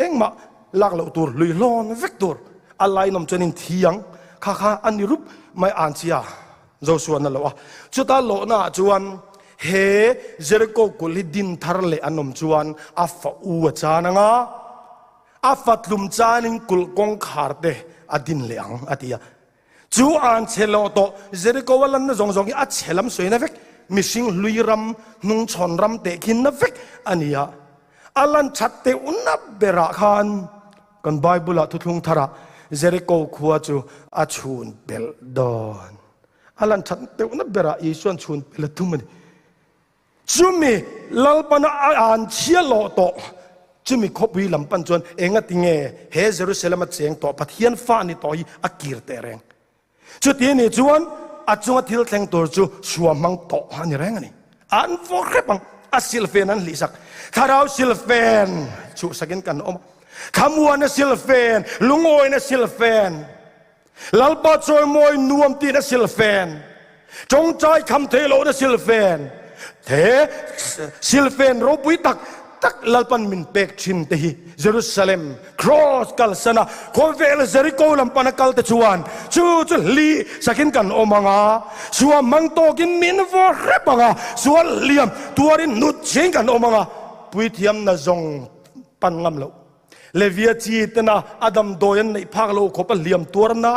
[SPEAKER 1] engmah lak loh tur, lui hlawn vek tur, a lainawm chuan in thi ang, kha kha a ni rup mai an chia Joshua na loh a. Chuta lawhna ah chuan he Jericho kulh hi din thar leh an awm chuan a fa u a chan ang a, A fatlum chanin kulh kawngkhar te a din leh ang, a ti a. Chu an chhe lawh tawh Jericho a lanna zawng zawng hi a chhe lam sawina vek, mihring hlui ram, hnungchhawn ram tehkhinna vek a ni a. A lan that teuhna berah khan kan Bible-ah thuthlung tharah Jericho khua chu a chhun pelh dawn. A lan that teuhna berah Isuan chhun pelh a tum a ni. Chumi Lalpana a an chhia lawh tawh, chumi khawpui lam pan chuan engati nge he Jerusalem a cheng tawh Pathian fa ni tawh hi a kir teh reng? Chuti anih chuan a chunga thil thleng tur chu sua hmang tawh a ni reng a ni. An vaw hrep ang, a silfen an hlihsak. Thlarau silfen chhuhsakin kan awm a, thlamuana silfen, lungawina silfen, Lalpa chawimawi nuam tiin a silfen, tawngtai kham thei lohna silfen, he silfen ropui tak tak Lalpan min pek thin te hi Jerusalem cross kalsana khawvel Jericho lam pana kal te chuan chu chu hli sakin kan awm ang a, suam mang tawkin min vaw hrep ang a, sual hliam tuarin hnut chhing kan awm ang a, puithiam na zawng pan ngam loh. Levia chi tena a damdawi an neih phak lo khawp a hliam tuarna,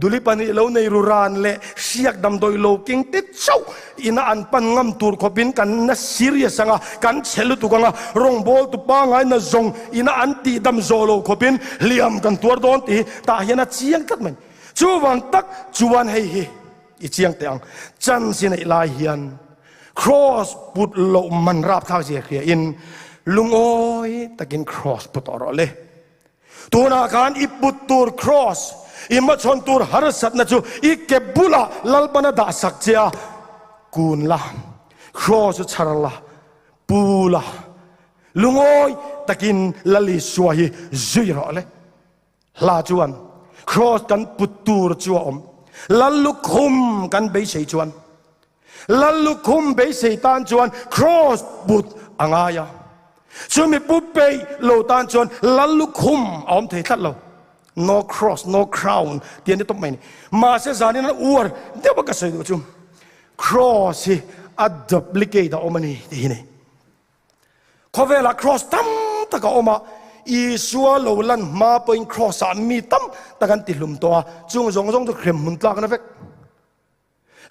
[SPEAKER 1] duli pahnih lo nei ru ran leh hriak damdawi lo keng te chauh ina an pan ngam tur khawpin kan na serious anga, kan chhe lutuk anga, rawngbawltu pangngai na zawng ina an tih dam zawh lo khawpin hliam kan tuar dawn tih hi tah hian a chiang tlat mai. Chuvang tak chuan hei hi i chiang teh ang, chance i neih lai hian Cross put loh man rapthlak zia hria in lungawi takin cross put tawh rawh le. Tunah khan i put tur cross, i hmachhawn tur harsatna chu i ke bulah Lalpan a dah sak che a, kun la, cross chu chhar la, pu la, lungawi takin Lal Isua hi zui rawh le. Hla chuan Cross kan put tur chu a awm. Lal lukhum kan beisei chuan Lal lukhum beisei tan chuan Cross put a ngai a. Chumi pu peih lo tan chuan Lal lukhum a awm thei tlat lo. No cross, no crown tih an ni tawp mai ni. Mahse zanin an uar deuh a ka sawi duh chu Cross hi a duplicate a awm a ni tih hi ni. Khawvelah cross tam tak a awm a, Isua lo lan hma pawhin cross ah mi tam tak an tihlum tawh a, chung zawng zawng chu hrem hmun tlakna vek.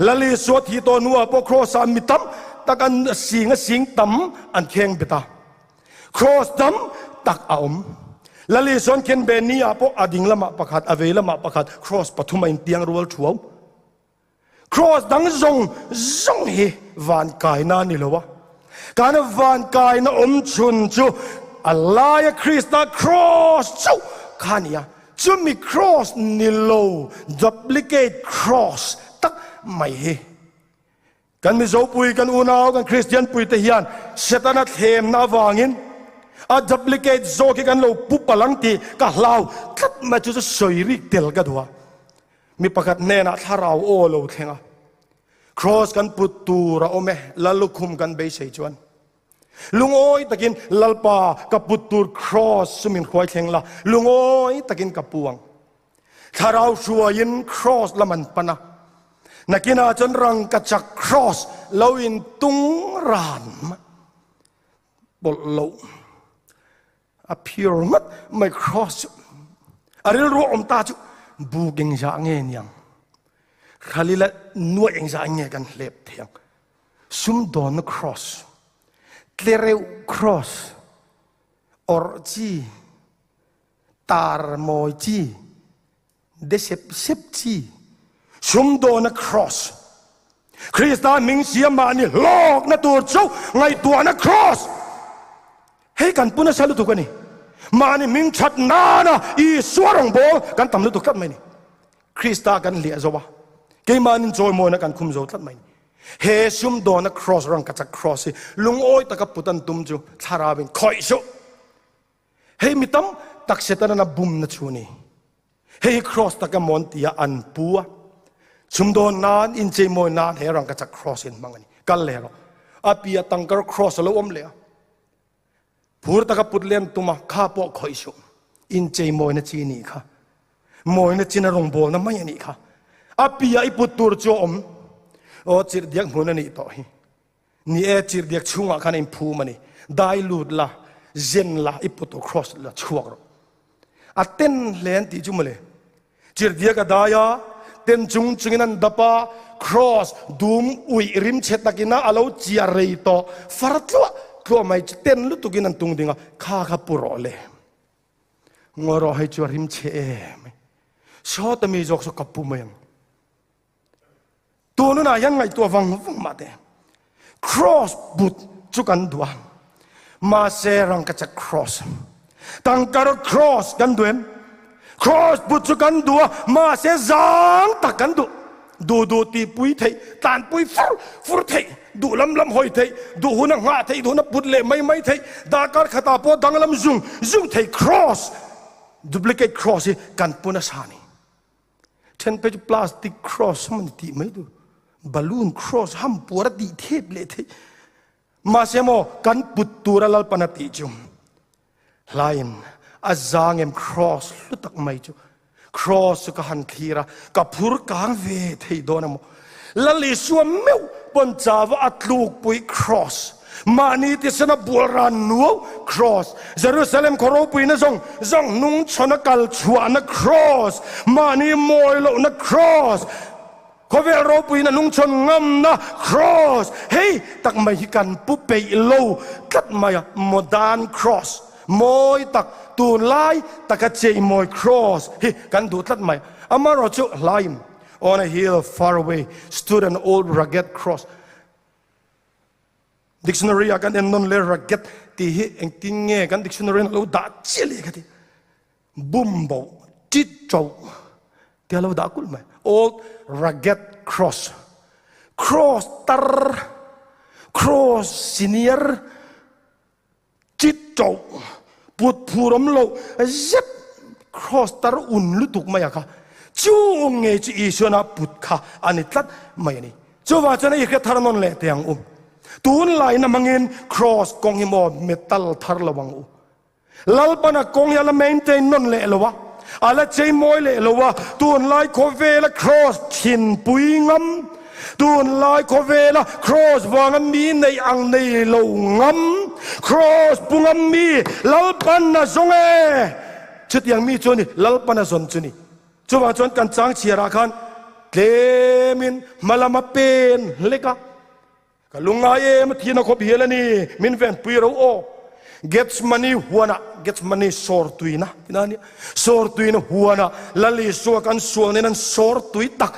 [SPEAKER 1] Lal Isua thih tawh hnuah pawh cross ah mi tam tak an sing a sing tam an kheng bet a, cross tam tak a awm. Lal Isuan khen ve ni ah pawh a ding lamah pakhat, a vei lamah pakhat cross pathum a intiang rual thuau. Cross dang zawng zawng hi van kaina a ni lo a, kan van kaina awm chhun chu a laia Krista cross chauh kha a ni a, chumi cross ni lo duplicate cross tak mai hi kan Mizopui, kan unau, kan Kristian puite hian Setana thlemna avangin a duplicate zawk hi kan lo pu palh ang tih ka hlau tlat mai chu chu sawi rik tel ka duh a. Mi pakhat hnenah thlarau aw lo thleng a, Kraws kan put tur a awm e, Lal lukhum kan beisei chuan. Lungawi takin Lalpa ka put tur kraws chu min hruai thleng la, lungawi takin ka pu ang. Thlarau hruaiin kraws lam an pan a, nakinah chuan rangkachak kraws lo in tung ran mai pawlh loh. A pure ngat mai cross chu a rilru awm ta chu buk engzah nge niang Khalila nuaih engzah nge kan hlep thei ang sumdawnna cross tlereuh cross awrh chi tar mawi chi de sep sep chi sumdawna cross Krista hming siam mahni hlawkna tur chu ngaihtuahna cross hei kan pu nasa lutuk a ni mahni hming that nana Isua rawngbâwl kan tam lutuk tlat mai ni Krista kan hliah zo a keimahnin chawimawina kan khum zo tlat mai ni he sumdawna cross rangkachak cross hi lungawi taka put an tum chu thlarauin khawih suh Hei mi tam tak Satan a bumna chu ni. Hei hi cross tak emaw an ti a, an pu a. Chhumdawn nan, incheimawi nan he rangkachak cross in hmang a ni. Kal leh rawh. A pi a tangkar cross a lo awm leh a. Phur taka put leh an tum a, kha pawh khawih suh. Incheimawina chi nih kha. Mawina chin a rawngbawlna mai a nih kha. A pi a i put tur chu a awm. Aw chirhdiak hmun a nih tawh hi. Ni e, chirhdiak chhungah khan a inphum a ni. Dai lut la, zen la, i put tur cross la chhuak rawh. A ten hle an tih chu mawle. Chirhdiak a dai a, ten chung chungin an dap a, Cross dum uih rimchhe takin a a lo chiah rei tawh, far tluah tluah mai chu ten lutukin an tung ding a, kha kha pu rawh le. Ngawi rawh hei chu a rimchhe em. Sawta mi zawk saw ka pu mai ang. Tun hunah hian ngaihtuah vang vang mah teh. Cross but chu kan duh a, mahse rangkachak cross, tangkar cross kan duh em? Cross but chu kan duh a, mahse zang tak kan duh. Duh duh tihpui theih, tlanpui fur fur theih, duh lam lam hawi theih, duh huna nghah theih, duh huna put leh mai mai theih, darkar khatah pawh danglam zung zung thei cross, duplicate cross hi kan pu nasa a ni. Then phei chu plastic cross ham an tih mai tur. Balloon cross ham puar a tih thep leh theih. Mahse maw kan put tur a Lalpan a tih chu hlain a zangem cross hlu tak mai chu cross chu ka han thlir a, ka phur kang ve thei dawn a maw. Lal Isua meuh pawn chava a tlukpui cross, mahni tisena bual ran nuau cross, Jerusalem khaw ropuina zawng zawng hnungchhawn a kal chhuahna cross, mahni mawi lohna cross, khawvel ropuina hnungchhawn ngamna cross, hei tak mai hi kan pu peih lo tlat mai a, modern cross, mawi tak, tunlai taka cheimawi cross hi kan duh tlat mai a, amaherawhchu hlaim On a hill far away stood an old rugged cross. Dictionary ah kan en nawn le rugged tih hi engtin nge kan dictionary in a lo dah chiah leh ka ti. Bum bo, tit to tia lo dah kulh mai. Old rugged cross. Cross tar, cross senior, Chit ṭoh, put phur awm loh zet cross tar un lutuk mai a kha. Chu ngei chu Isuana put kha a ni tlat mai a ni. Chuvang chuan a i hre thar nawn leh teh ang u. Tunlaina hmangin cross kawng hi maw metal thar lo ang u. Lalpana kawng hi a la maintain nawn leh lo a, a la chei mawi leh lo a, tunlai khawvela cross thinpui ngam, Tunlai khawvela Kraws vanga mi neih ang nei lo ngam, Kraws pu ngam mi Lalpan a zawng e! Chutiang mi chu a ni, Lalpan a zawn chu ni. Chuvang chuan kan chang chhiarah khan tlemin hma lama pen hlek a, ka lungngai em a thihna khawp hial a ni, min venpui ro aw. Gethsemane huanah, Gethsemane sawrtuina tina a nia, sawrtuina huanah Lal Isua kan sual nen an sawrtui tak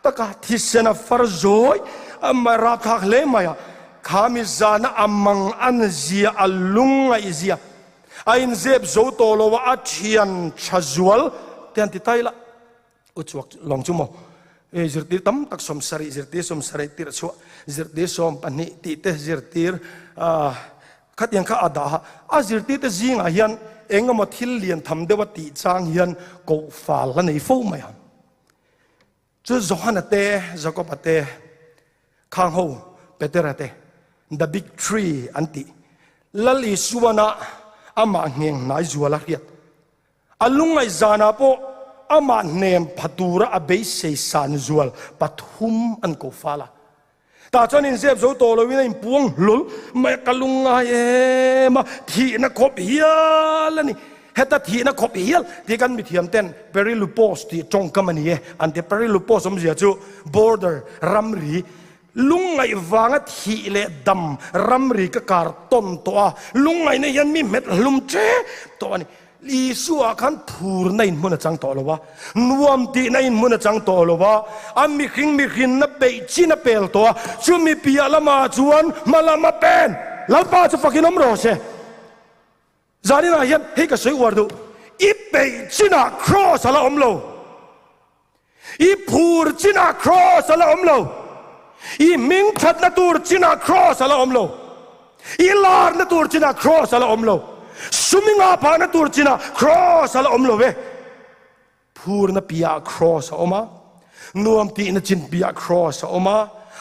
[SPEAKER 1] Taka thisen a far zawi a rapthlak hle mai a, kha mi zana a mang an zia a lungngaih zia a inzep zo tawh lo a, a thian tha zual te an ti tai la. U chuak lawng chu maw e zirtir tam tak 70 zirtir 70 tirh chhuah zirtir 12 tih te zirtir khatiang kha a dah a, a zirtir te zingah hian engemaw thil lian tham deuh a tih chang hian koh fal a nei fo mai ang. Chu Johana te, Jakoba te, khang ho Petera te, the big tree an tih, Lal Isuana amah ngheng hnai zual a hriat. A lungngaih zanah pawh amah hnem pha tura a beisei san zual pathum an ko fal a. Tah chuan inzep zo tawh loin a inpuang hlawl mai a, ka lungngai em a, thihna khawp hial a ni. Heta thihna khawp hial tih kan mithiam ten perilupos tih tawngkam a ni e an ti. Perilupos awmzia chu border, ramri, lungngaih vanga thih leh dam ramri ka kar tawn tawh a, lungngaihna hian mi hmet hlum tep tawh a ni. Isua khan phurna in hmun a chang tawh lo a, nuam tihna in hmun a chang tawh lo a, a mihring mihrinna peih chin a pel tawh a, chumi piah lamah chuan hma lam a pen. Lalpa chu fakin awm rawh se. Zaninah hian hei ka sawi uar duh, i peih chinah cross a la awm lo. I phur chinah cross a la awm lo. I hming thatna tur chinah cross a la awm lo. I larna tur chinah cross a la awm lo. Sum i ngah phahna tur chinah cross a la awm lo ve. Phurna piahah cross a awm a, nuam tihna chin piahah cross a awm a,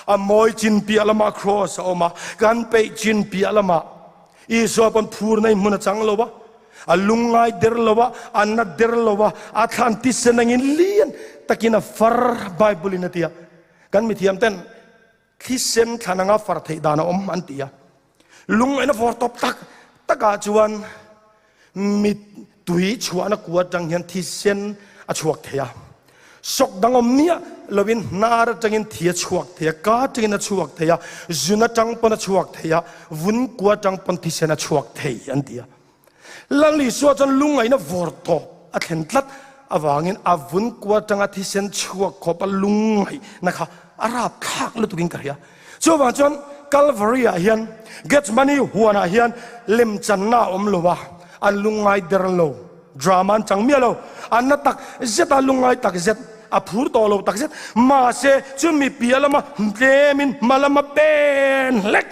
[SPEAKER 1] a mawi chin piah lamah cross a awm a, kan peih chin piah lamah Isua pawn phurna in hmun a chang lo a, a lungngai der lo a, a na der lo a, a thlan tisen angin lian takin a far Bible in a ti a. Kan mithiam ten thisen thlan anga far theih dan a awm an ti a. Lungngaihna vawr tawp tak takah chuan mit tui chhuahna kua atang hian thisen a chhuak thei a. Shock dang awm miah loin hnar atangin thi a chhuak thei a, ka atangin a chhuak thei a, zun atang pawn a chhuak thei a, vun kua atang pawn thisen a chhuak thei an ti a. Lal Isua chuan lungngaihna vawr tawp a thlen tlat avangin a vun kua atanga thisen chhuak khawp a lungngaihna kha a rapthlak lutukin ka hria. Chuvang chuan Calvary ah hian Gethsemane huanah hian lemchanna a awm lo a, an lungngai der lo. Drama an chang miah lo. An na tak zet a, lungngai tak zet, a phur tawh lo tak zet. Mahse, chumi piah lama tlemin hma lama pen hlek.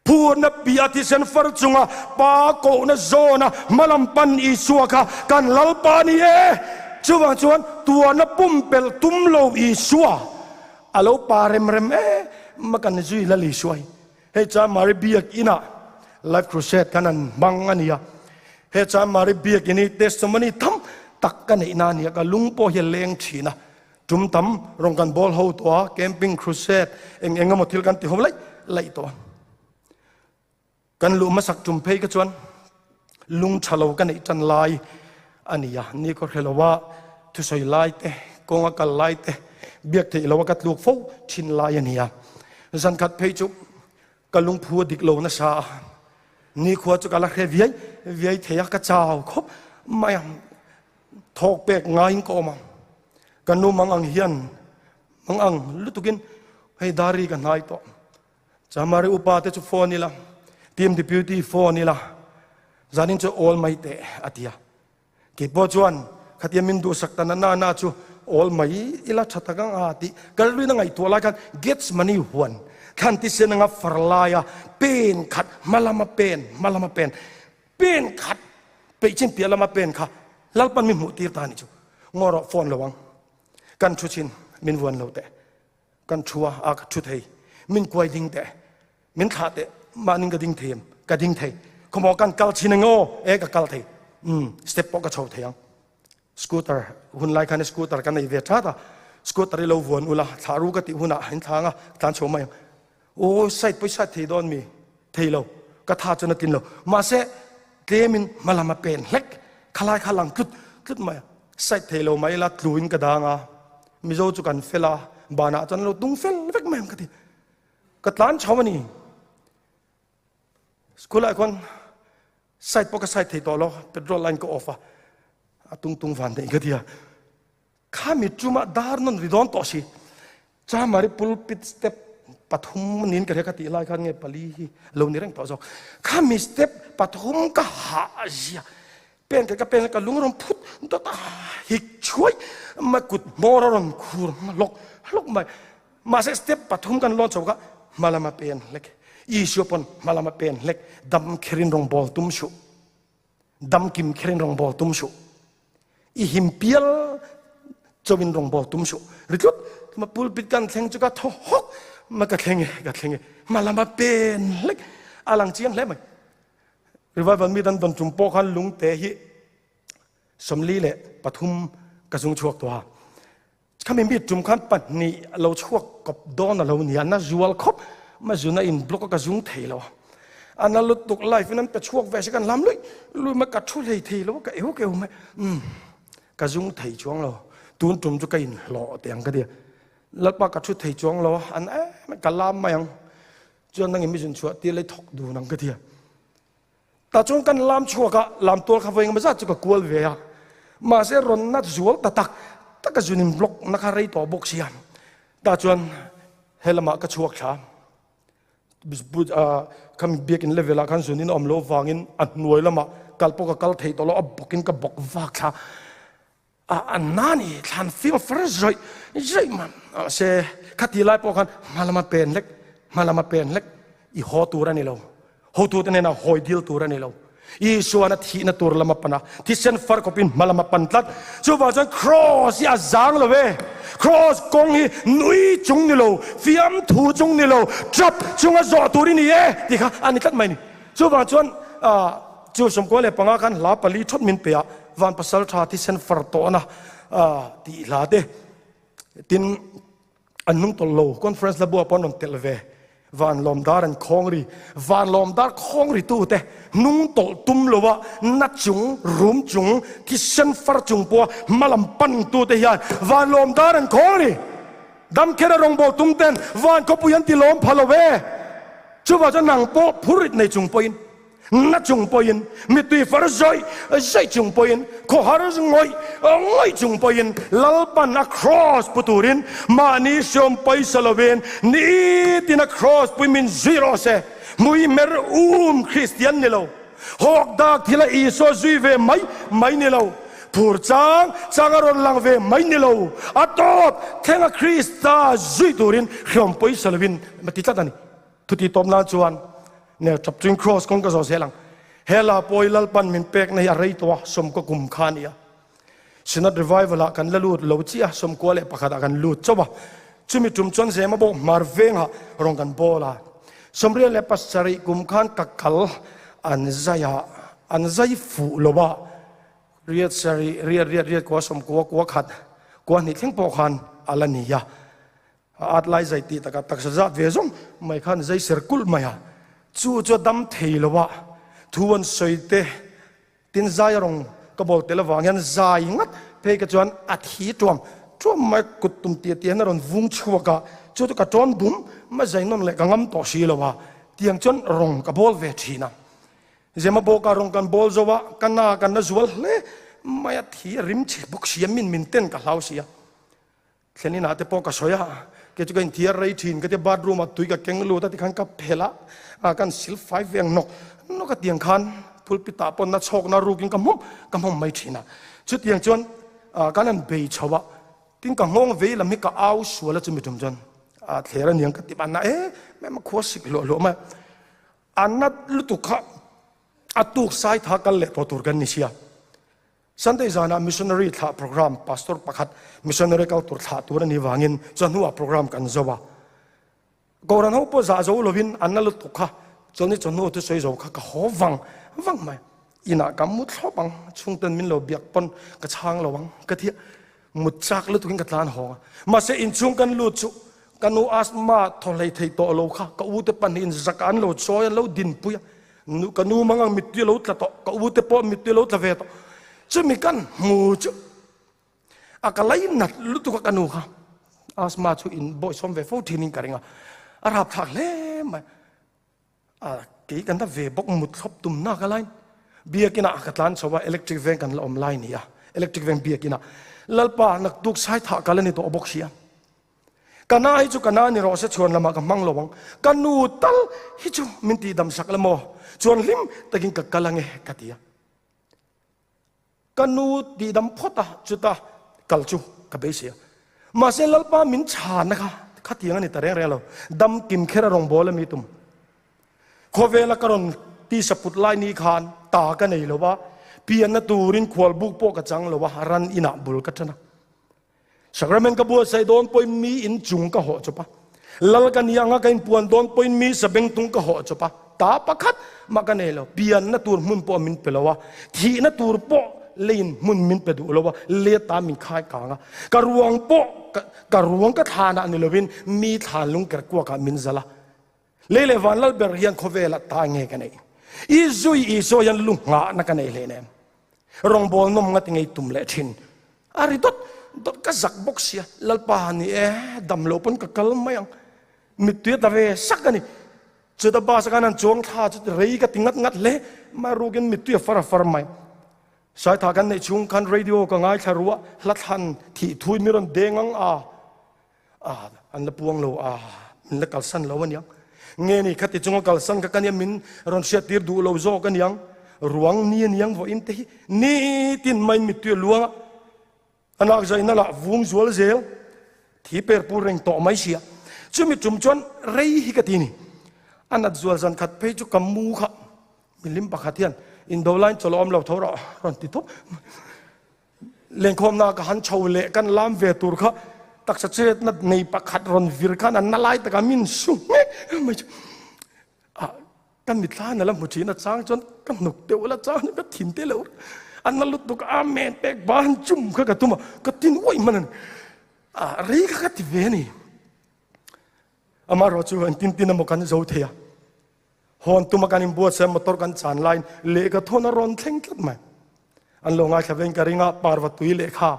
[SPEAKER 1] Phurna piah thisen far chunga pa kohna zawna hma lam pan Isua kha kan Lalpa a ni e. Chuvang chuan tuarna pumpelh tum lo Isua a lo pa rem rem em a kan zui Lal Isua hi. Hei chuan Mari Biakinah Life Crusade khan an hmang a ni a. He chuan Mari Biakin hi testimony tam tak ka neihna a ni a, ka lung pawh hi a leng thin a. Tum tam rawn kan bawl ho tawh a, camping, crusade, eng eng emaw thil kan ti ho laih laih tawh a. Kan luh hmasak tum phei kha chuan lung tha lo ka neih tan lai a ni a, ni khaw hre lo a thusawi lai te, kawnga kal lai te, biak theih lo a ka tluk fo thin lai a ni a. Zan khat phei chu ka lungphu a dik lo nasa a, nikhua chu ka la hre viai viai thei a, ka chau khawp mai a, thawk pek ngaiin ka awm a. Ka nu mang ang hian mang ang lutukin hei dari ka hnai tawh. Chamari upa te chu phone ila, team deputy phone ila, zanin chu awl mai teh a ti a. Keipawh chuan khatia min duhsak ta na na na chu awl mai ila tha tak ang a tih ka rilruin a ngaihtuah lai khan Gethsemane huan thlan tisen anga far laia pen khat hma lama pen hma lama pen pen khat peih chin piah lama pen kha Lalpan min hmuh tir ta a ni chu. Ngaw rawh phone lo ang. Kan thu chin min vuan lo teh. Kan thu a, a ka thu thei. Min kuai ding teh. Min thlah teh. Mahnin ka ding thei em? Ka ding thei. Khawmaw kan kal chin eng aw? E ka kal thei. Um, step pawh ka chho thei ang. Scooter, hun lai khan scooter ka nei ve that a. Scooter i lo vuan ula, thlah ru ka tih hunah in thlang a, tlan chho mai ang. Aw, side pawh i side thei dawn mi? Thei lo. Ka tha chuan a tlin lo. Mahse, tlemin hma lam a pen hlek. Khalai kha lang tlut tlut mai a. Side thei lo mai ila tluin ka dang a. Mizo chu kan fel a, banah chuan an lo tung fel vek mai ang ka ti. Ka tlan chho a ni. School ah khuan side pawh ka side thei tawh lo, petrol line ka off a, a tung tung van daih ka ti a. Khami ṭumah dar nawn ri dawn tawh si. Chamari pulpit step pathum niin ka hria ka tih lai khan nge pali hi lo ni reng tawh zawk. Khami step pathum ka hah zia. Pen ka pen ka lung a rawn phut dawt a, hik chhuai mai kut hmawr a rawn khur hlawk hlawk mai. Mahse step pathum kan lawn chho kha hma lama pen hlek. Isua pawn hma lama pen hlek dam kherin rawngbawl tum suh. Dam kim kherin rawngbawl tum suh. I him pial chawin rawngbawl tum suh. Ri tlut ma pulpit kan thleng chu ka thaw hawk ma ka thleng e ka thleng e hma lama pen hlek a lang chiang hle mai. Revival mi dan don tum pawh khan lungte hi 43 ka zung chhuak tawh a. Khami mi tum khan pahnih lo chhuak kawp dawn a lo ni a, na zual khawp ma zuna in block a ka zung thei lo a. A na lutuk life in an pe chhuak ve se kan hlam lui lui mai ka thu hlei thei lo a, ka eu ka eu mai. Umm ka zung thei chuang lo, tun tum chu ka in hlawh teh ang ka ti a. Lalpa ka thu thei chuang lo a, an em ka lam mai ang. Chuan nangin mi zun chhuah tir lei thawk dun ang ka ti a. Tah chuan kan lam chhuak a, lam tual kha vawi engemaw zat chu ka kual ve a. Mahse rawn nat zual ta tak tak a zun in block na kha rei tawh bawk sia. Tah chuan he lamah ka chhuak thla. Khami biakin level ah khan zun in a awm loh vangin a hnuai lamah kal pawh ka kal thei tawh lo, a bawk in ka bawk vak thla. A an na ni thlan fim a far zawih zawih mai mahse khati lai pawh khan hma lama pen hlek hma lama pen hlek i haw tur a ni lo hotute hnenah hawi dil tur a ni lo Isuan a thihna tur lama pan a thisen far khawpin hma lama pan tlat chuvang chuan cross hi a zang lo e cross kawng hi nui chung ni lo fiamthu chung ni lo tap chunga zawh tur i ni e tih kha a ni tlat mai ni Chuvang chuan chu 95 khan hla pali thawt min pe a, Van Pasal Tha thisen far tawhna tih hla te tin an hnung tawlh lo, conference la buah pawh an rawn telh ve. Van lawmdar an khawng ri. Van lawmdar khawng ri tute hnung tawlh tum lo a, na chung, rum chung, thisen far chung pawha hmalam pan tute hian van lawmdar an khawng ri. Damkhera rawngbâwl tum ten van khawpui an ti lawm pha lo e. Chuvah chuan nang pawh phurrit nei chung pawhin, na chung pawhin, mittui far zawih zawih chung pawhin, khawhar ngawih ngawih chung pawhin Lalpan a kraws pu turin mahni hriawm paisa lovin nitin a kraws pui min zui rawh se. Hmui mer um Kristian ni lo, hawk dak thila Isua zui ve mai mai ni lo, phur chang chang a rawn lang ve mai ni lo, a tawp thlenga Krista zui turin hriawm pawisa lovin a ti tlat a ni. Thuti tawp nan chuan ner tap chuin Kraws kawng ka zawh zel ang. He la pawi Lalpan min pekna hi a rei tawh a, sawmkaw kum kha a ni a. Synod Revival ah kan la lut lo chiah a, 11 ah kan lut chauh a. Chumi tum chuan Zema bawk hmar vengah rawn kan bawl a. 97 kum khan ka kal an zai a, an zai fuh lo a, riat sarih, riat riat riat kua sawmkua kua khat, kua hnih thleng pawh khan a la ni a. A at lai zai tih takah taksa zat ve zawng mai khan zai ser kulh mai a, chu chu a dam thei lo a, thu an sawi te tin zai a rawn ka bawl tel avang hian zai ngat phei ka chuan a thi tuam tuam mai kut tum tia tia hian a rawn vung chhuak a, chu chu ka tawn bum mai zai nawn leh ka ngam tawh si lo a, tiang chuan rawn ka bawl ve thin a. Zema bawka rawn kan bawl zo a, ka na kan la zual hle mai a, thi a rim chhe bawk si a, min min ten ka hlau si a. Thlen inah te pawh ka sawi a, kei chu ka inthiar rei thin ka tia bathroom ah tui ka keng lut a tikhan ka phelh a, ah kan sil fai ve ang nawk nawk a tiang khan pulpit ah pawh na chhawk na rukin ka hmawm ka hmawm mai thin a. Chutiang chuan ah kan han bei chho a, tin ka nghawng vei lam hi ka au sual a chumi tum chuan ah thler aniang ka ti ban na e mai ma khua sik hluah hluah mai a, a nat lutuk kha a tuk sai tha kal leh tawh tur kan ni sia. Sunday zanah Missionary thlah program Pastor pakhat Missionary kal tur thlah tur a nih vangin chawhnuah program kan zo a. Kohhran ho pawh zah zo lovin an la lutuk kha chawlhni chawhnu thusawi zo kha ka haw vang vang mai. Inah ka mu thlawp ang, chhungten min lo biak pawn ka chhang lo ang ka ti a. Mut chak lutukin ka tlan hawng a. Mahse inchhung kan lut chu ka nu asthma thaw hlei thei tawh lo kha ka ute pahnihin zak an lo chawi an lo dinpui a. Nu ka nu mang ang mittui a lo tla tawh, ka ute pawh mittui a lo tla ve tawh. Chumi kan hmu chu a ka lei nat lutuk a ka nu kha asthma chu in bawisawm ve fo thin in ka ring a, a rapthlak hle mai. A kei kan la ve bawk mut thlawp tum nak a lain biakin ah ka tlan chho a electric veng kan la awm lai ni a electric veng biakin ah Lalpa naktuk sai thah kal a ni tawh bawk si a. Ka na hi chu ka na ni rawh se chhuan lamah ka hmang lo ang, ka nu tal hi chu min tih dam sak la maw, chuan hlim takin ka kal ange ka ti a. Ka nu tih dam phawt a chuta kal chu ka beisei a. Mahse Lalpa min chhana kha khatiang a ni ta reng reng lo, dam kim kher a rawngbâwl a mi tum. Khawvela ka rawn tisa put lai ni khan ta ka nei lo a, pianna turin khualbuk pawh ka chang lo a, ran inah bul ka ṭan a. Sacrament ka buatsaih dawn pawhin mi in chung ka hawh chawp a, Lal ka ni anga ka inpuan dawn pawhin mi sabengtung ka hawh chawp a, ta pakhat mah ka nei lo, pianna tur hmun pawh min pe lo a, thihna tur pawh leiin hmun min pe duh lo a, let ta min khai kang a, ka ruang pawh ka ruang ka thlanah ni lovin mi thlan lungker kuakah min zal a, lei leh van lal ber hian khawvelah ta nge ka neih? I zui Isua hian lu nghahna ka nei hleinem. Rawngbawl nawm nga ti ngei tum leh thin. A ri dawt dawt ka zak bawk sia, Lalpa ni e, dam lo pawn ka kal mai ang. Mittui a tla ve sak a ni. Chuta bus a khan an chuang thla chu rei ka ti ngat ngat hle mai rukin mittui a far a far mai. Saitha kan neih chhung khan radio ka ngaithla ruah hla thlan thih thui mi rawn deng ang a. A, an la puang lo a, min la kalsan lo aniang. Nge ni khati chunga kalsan kha ka nia min rawn hriattir duh lo zawk aniang. Ruang ni aniang vawiin te hi nitin mai mittui a luang a, a nak zaina lah vung zual zel, thi per pur reng tawh mai sia. Chumi tum chuan rei hi ka ti ni. A nat zual zan khat phei chu ka mu kha milim pakhat hian indo lain chawlh a awm lo tho rawh rawn ti thawp. Lenkhawmna ka han chho leh kan lam ve tur kha taksa chetna nei pakhat rawn vir khan an na lai takah min su nghek mai chu. Ah, ka mitthla na la hmu thin a chang chuan ka hnuk deuh la chang ka thin te lo an na lutuk amen pek ban chum kha ka tum a ka tin uaih hman a ni. Ah, rei kha ka ti ve a ni. Amaherawhchu engtin tin emaw kan zo thei a. Hawn tuma kan inbuatsaih a motor kan chan laiin lehkha thawn a rawn thleng tlat mai. An lo ngaithla vein ka ring a, parva tui lehkha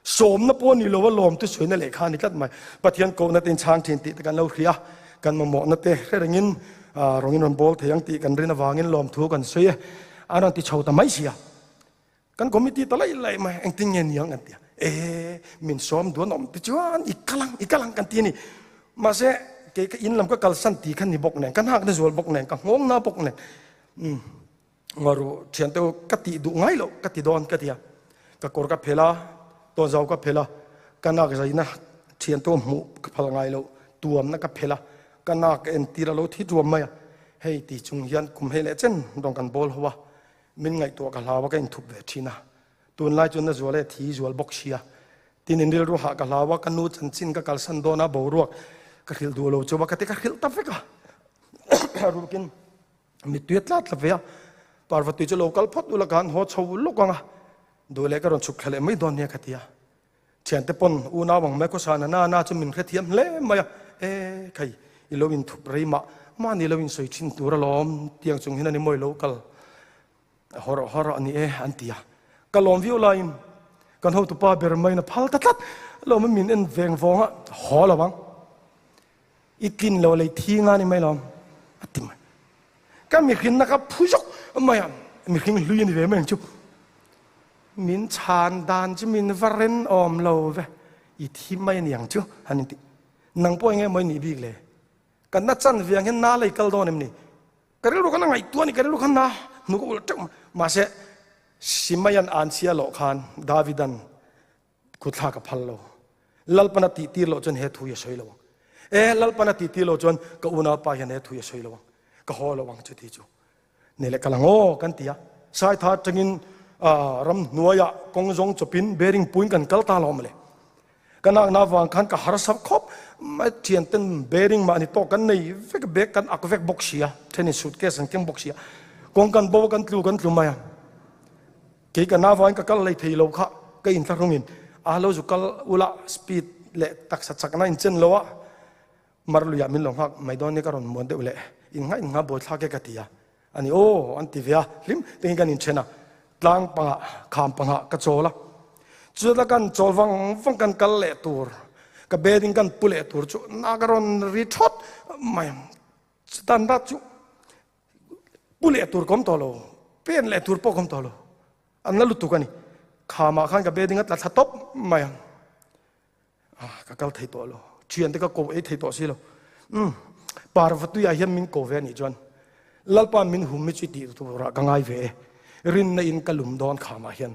[SPEAKER 1] sawmna pawh a ni lo a lawm te sawiina lehkha a ni tlat mai. Pathian kohna te inchhang thin tih te kan lo hria a, kan mamawhna te hre rengin rawngin rawn bawl thei ang tih kan rin avangin lawmthu kan sawi e. An rawn ti chho ta mai sia. Kan committee ta laih laih mai, engtin nge niang kan ti a, e min sawm duan awm te chuan i kal ang, i kal ang kan ti a ni. Mahse kei ka in lam ka kalsan ti kha ni bawk nen, ka hnakna zual bawk nen, ka nghawngna bawk nen, umm ngaru thian te ka tih duh ngai loh ka ti dawn ka ti a, ka kawr ka phel a, tawnzau ka phel a, ka nak zaina thian te hmuh ka phal ngai loh tuamna ka phel a, ka nak ka entir a lo thi tuam mai a, hei ti chung hian kum hei leh chen rawng kan bawl ho a, Min ngaihtuah ka hlau a, ka inthup ve thin a. Tunlai chuan na zual e, thi zual bawk sia. Tin in rilru hah ka hlau a, ka nu chanchin ka kalsan dawn a, boruak ka hrilh duh lo chu a, ka ti ka hrilh ta vek a. Rukin mittui a tla tla ve a, Parvatui chu lo kal phawt ula ka han haw chho lawk ang a, duh leh ka rawn chhuk thla leh mai dawn nia ka ti a. Thiante pawn unau ang mai khawsa na na na chu min hrethiam hle mai a, e khai i lo inthup rei mah mahni lo insawi thin tur alawm tiang chung hian a ni mawi lo kal hawrh hawrh a ni e an ti a, ka lawm viau laiin kan hotupa ber maiin a phal ta tlat alawm a min en veng vawng a, haw lo ang i tlin lo lei thi nga ni mai lawm a ti mai, ka mihrinna kha phu zawk mai a, mihring hlui a ni ve mai ang chu. Min chhan dan chu min va ren awm lo ve, i thi mai a niang chu han inti. Nang pawh enge maw i nih bik le? Ka na chan ve ang hian na lei kal dawn em ni? Ka rilru khan a ngaihtuah a ni, ka rilru khan na hnuk a ulh teuh mai. Mahse, Simaian an chhia loh khan Davidan Kuthlak a phal lo. Lalpan a tihtir loh chuan he thu hi a sawi lo ang. E, Lalpan a tihtir loh chuan ka unaupa hian he thu hi a sawi lo ang. Ka haw lo ang chuti chu. Nei leh kal ang aw kan ti a. Saitha atangin ramhnuaiah kawng zawng chawpin bearing puiin kan kal ta lo mawle. Ka nakna avang khan ka harsa khawp mai thianten bearing mahni tawk kan nei vek bag kan ak vek bawk sia, thenin suitcase an keng bawk sia. Kawng kan bo a kan tlu kan tlu mai a. Kei ka navain ka kal lei thei lo kha ka inthlahrungin a lo zu kal ula speed leh taksa chakna in chen lo a mar luiah min lo nghak mai dawn nia ka rawn muan deuh leh in nghah in nghah buaithlak e ka ti a ani aw an ti ve a hlim tengin kan inthen a tlang pangah kham pangah ka chawl a chuta kan chawl vang vang kan kal leh tur ka beding kan pu leh tur chu na ka rawn ri thawt mai chutan rat chu Pu leh tur ka awm tawh lo, pen leh tur pawh ka awm tawh lo. An la lutuk a ni. Khamah khan ka bedding a tla thla tawp mai ang. Ah, ka kal thei tawh lo. Thiante ka ko ei thei tawh si lo. Um, Parvatuiah hian min ko ve a nih chuan Lalpa min hum hi chu i tih turah ka ngai ve e. Rinna in ka lum dawn khamah hian.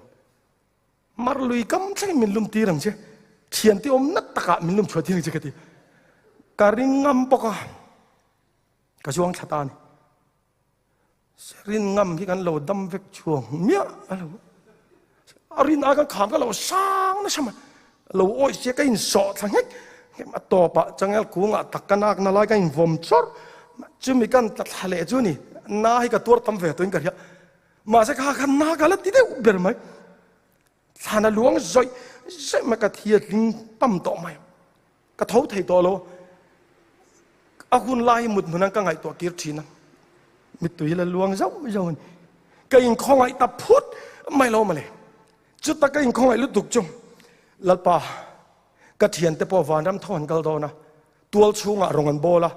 [SPEAKER 1] Mar lui kam thlengin min lum tir ang che. Thiante awm nat takah min lum chhuah tir ang che ka ti. Ka ring ngam bawk a. Ka zuang thla ta a ni. Rin ngam hi kan lo dam vek chuang miah a lo. A rin ai kan kham ka lo sang nasa mai. Lo awih sia ka insawh thla nghek nghek a tawpah changel kungah tak ka nak na lai ka invawm chawrh. Chumi kan tla thla leh chu ni. Na hi ka tuar tam ve tuin ka hria. Mahse kha khan na ka la ti deuh ber mai. Thlan a luang zawih zawih mai ka thi a tling pam tawh mai. Ka tho thei tawh lo. A hun lai hi mut hmun an ka ngaihtuah kir thin a. Mittui la luang zauh zauh a ni. Ka inkhawngaih ta phut mai lo mawle. Chuta ka inkhawngaih lutuk chu Lalpa ka thiante pawh vanram tho an kal dawn a, tual chhungah rawng an bawl a,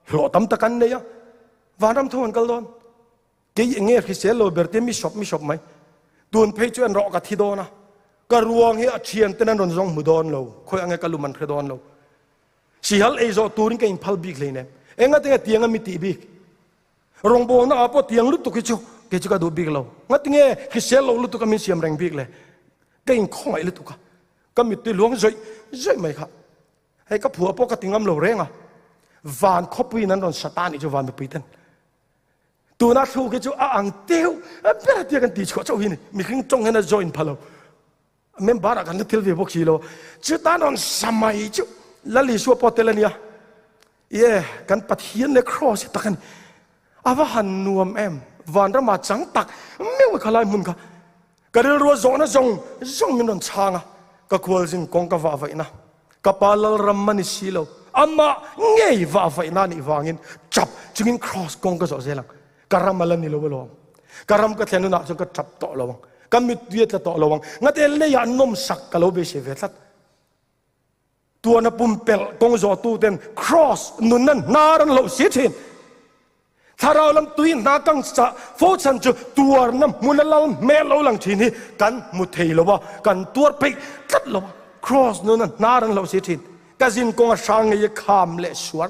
[SPEAKER 1] hlawh tam tak an nei a, vanram tho an kal dawn. Kei enge hrisel lo ber te mi sawp mi sawp mai. Tun phei chu en rawh ka thi dawn a. Ka ruang hi a thian ten an rawn zawng hmu dawn lo. Khawi ange ka lum an hre dawn lo. Sihal ei zawh turin ka inphal bik hlei nem. Enga tinge tiang a mi tih bik. Rawngbawlna ah pawh tiang lutuk hi chu kei chu ka duh bik lo. Ngatinge hrisel lo lutuk a min siam reng bik le. Ka inkhawngaih lutuk a. Ka mittui luang zawih zawih mai kha. Hei ka phuah pawh ka ti ngam lo reng a. Van khawpuiin an rawn sa ta anih chu van mipui ten. Tuna thluk hi chu a ang teuh ber a tia kan tih chhuah chauh hi ni. Mihring tawng hian a join pha lo. Member ah kan la tel ve bawk si lo. Chutan rawn sa mai chu Lal Isua pawh tel a nia. Ye, kan Pathian leh Kraws hi tak a ni. A va han nuam em. Vanrama chang tak meuh kha lai hmun kha. Ka rilrua zawhna zawng zawng min rawn chhang a. Ka khualzin kawng ka vah vaihna. Ka pa Lalram a ni si lo. Amah ngei vah vaihna a nih vangin ṭap chungin Kraws kawng ka zawh zel ang. Ka ram a la ni lo alawm. Ka ram ka thlen hunah chuan ka ṭap tawh lo ang. Ka mittui a tla tawh lo ang. Ngate leiah nawmsak ka lo beisei ve tlat. Tuana pumpelh kawng zawhtuten Kraws nunna hnar an hloh si ṭhin. Thlarau lam tui hna kang chah fo chhan chu tuarna hmuna lal hmel lo lang thin hi kan hmu thei lo a, kan tuar peih tlat lo a. Kraws nuna hnar an hloh si thin. Ka zin kawnga hrang ngei i kham leh suar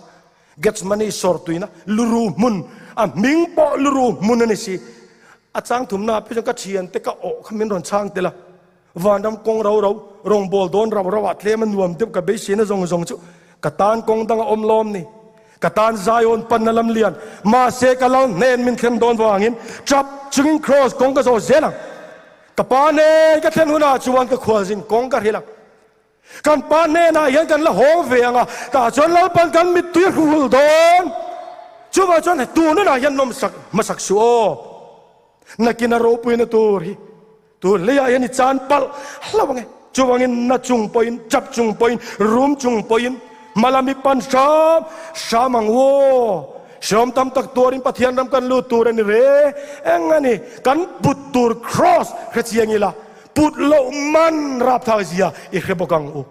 [SPEAKER 1] Gethsemane sawr tuina luru hmun, a hming pawh luru hmun a ni si. A chang thumna ah phei chuan ka thiante ka awh kha min rawn chhang tel a. Vanram kawng ro ro, rawngbâwl dâwn rau rauah tlêm a nuam deuh ka beiseina zawng zawng chu ka tân kawng dang a awm lâwm ni. Ka tân Zion panna lam lian, mahse ka lal hnen min thlen dâwn vangin ṭap chungin Kraws kawng ka zawh zel ang. Ka Pa nen ka thlen hunah chuan ka khualzin kawng ka hrilh ang. Kan Pa hnenah hian kan la hawng ve ang a, tah chuan Lalpan kan mittui a hruhul dâwn. Chuvang chuan tun hunah hian nawmsak hmasak suh aw. Nakin a ropuina tur hi Tun hleiah hian i chan palh hlauh ang e. Chuvangin na chung pawhin, tap chung pawhin, rum chung pawhin hmalam i pan hram hram ang u aw. Hreawm tam tak tuarin Pathian ram kan lut tur a ni re. Eng a ni? Kan put tur kraws hre chiang ila, put loh man rapthlak zia i hre bawk ang u.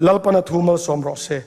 [SPEAKER 1] Lalpana thu malsawm rawh se.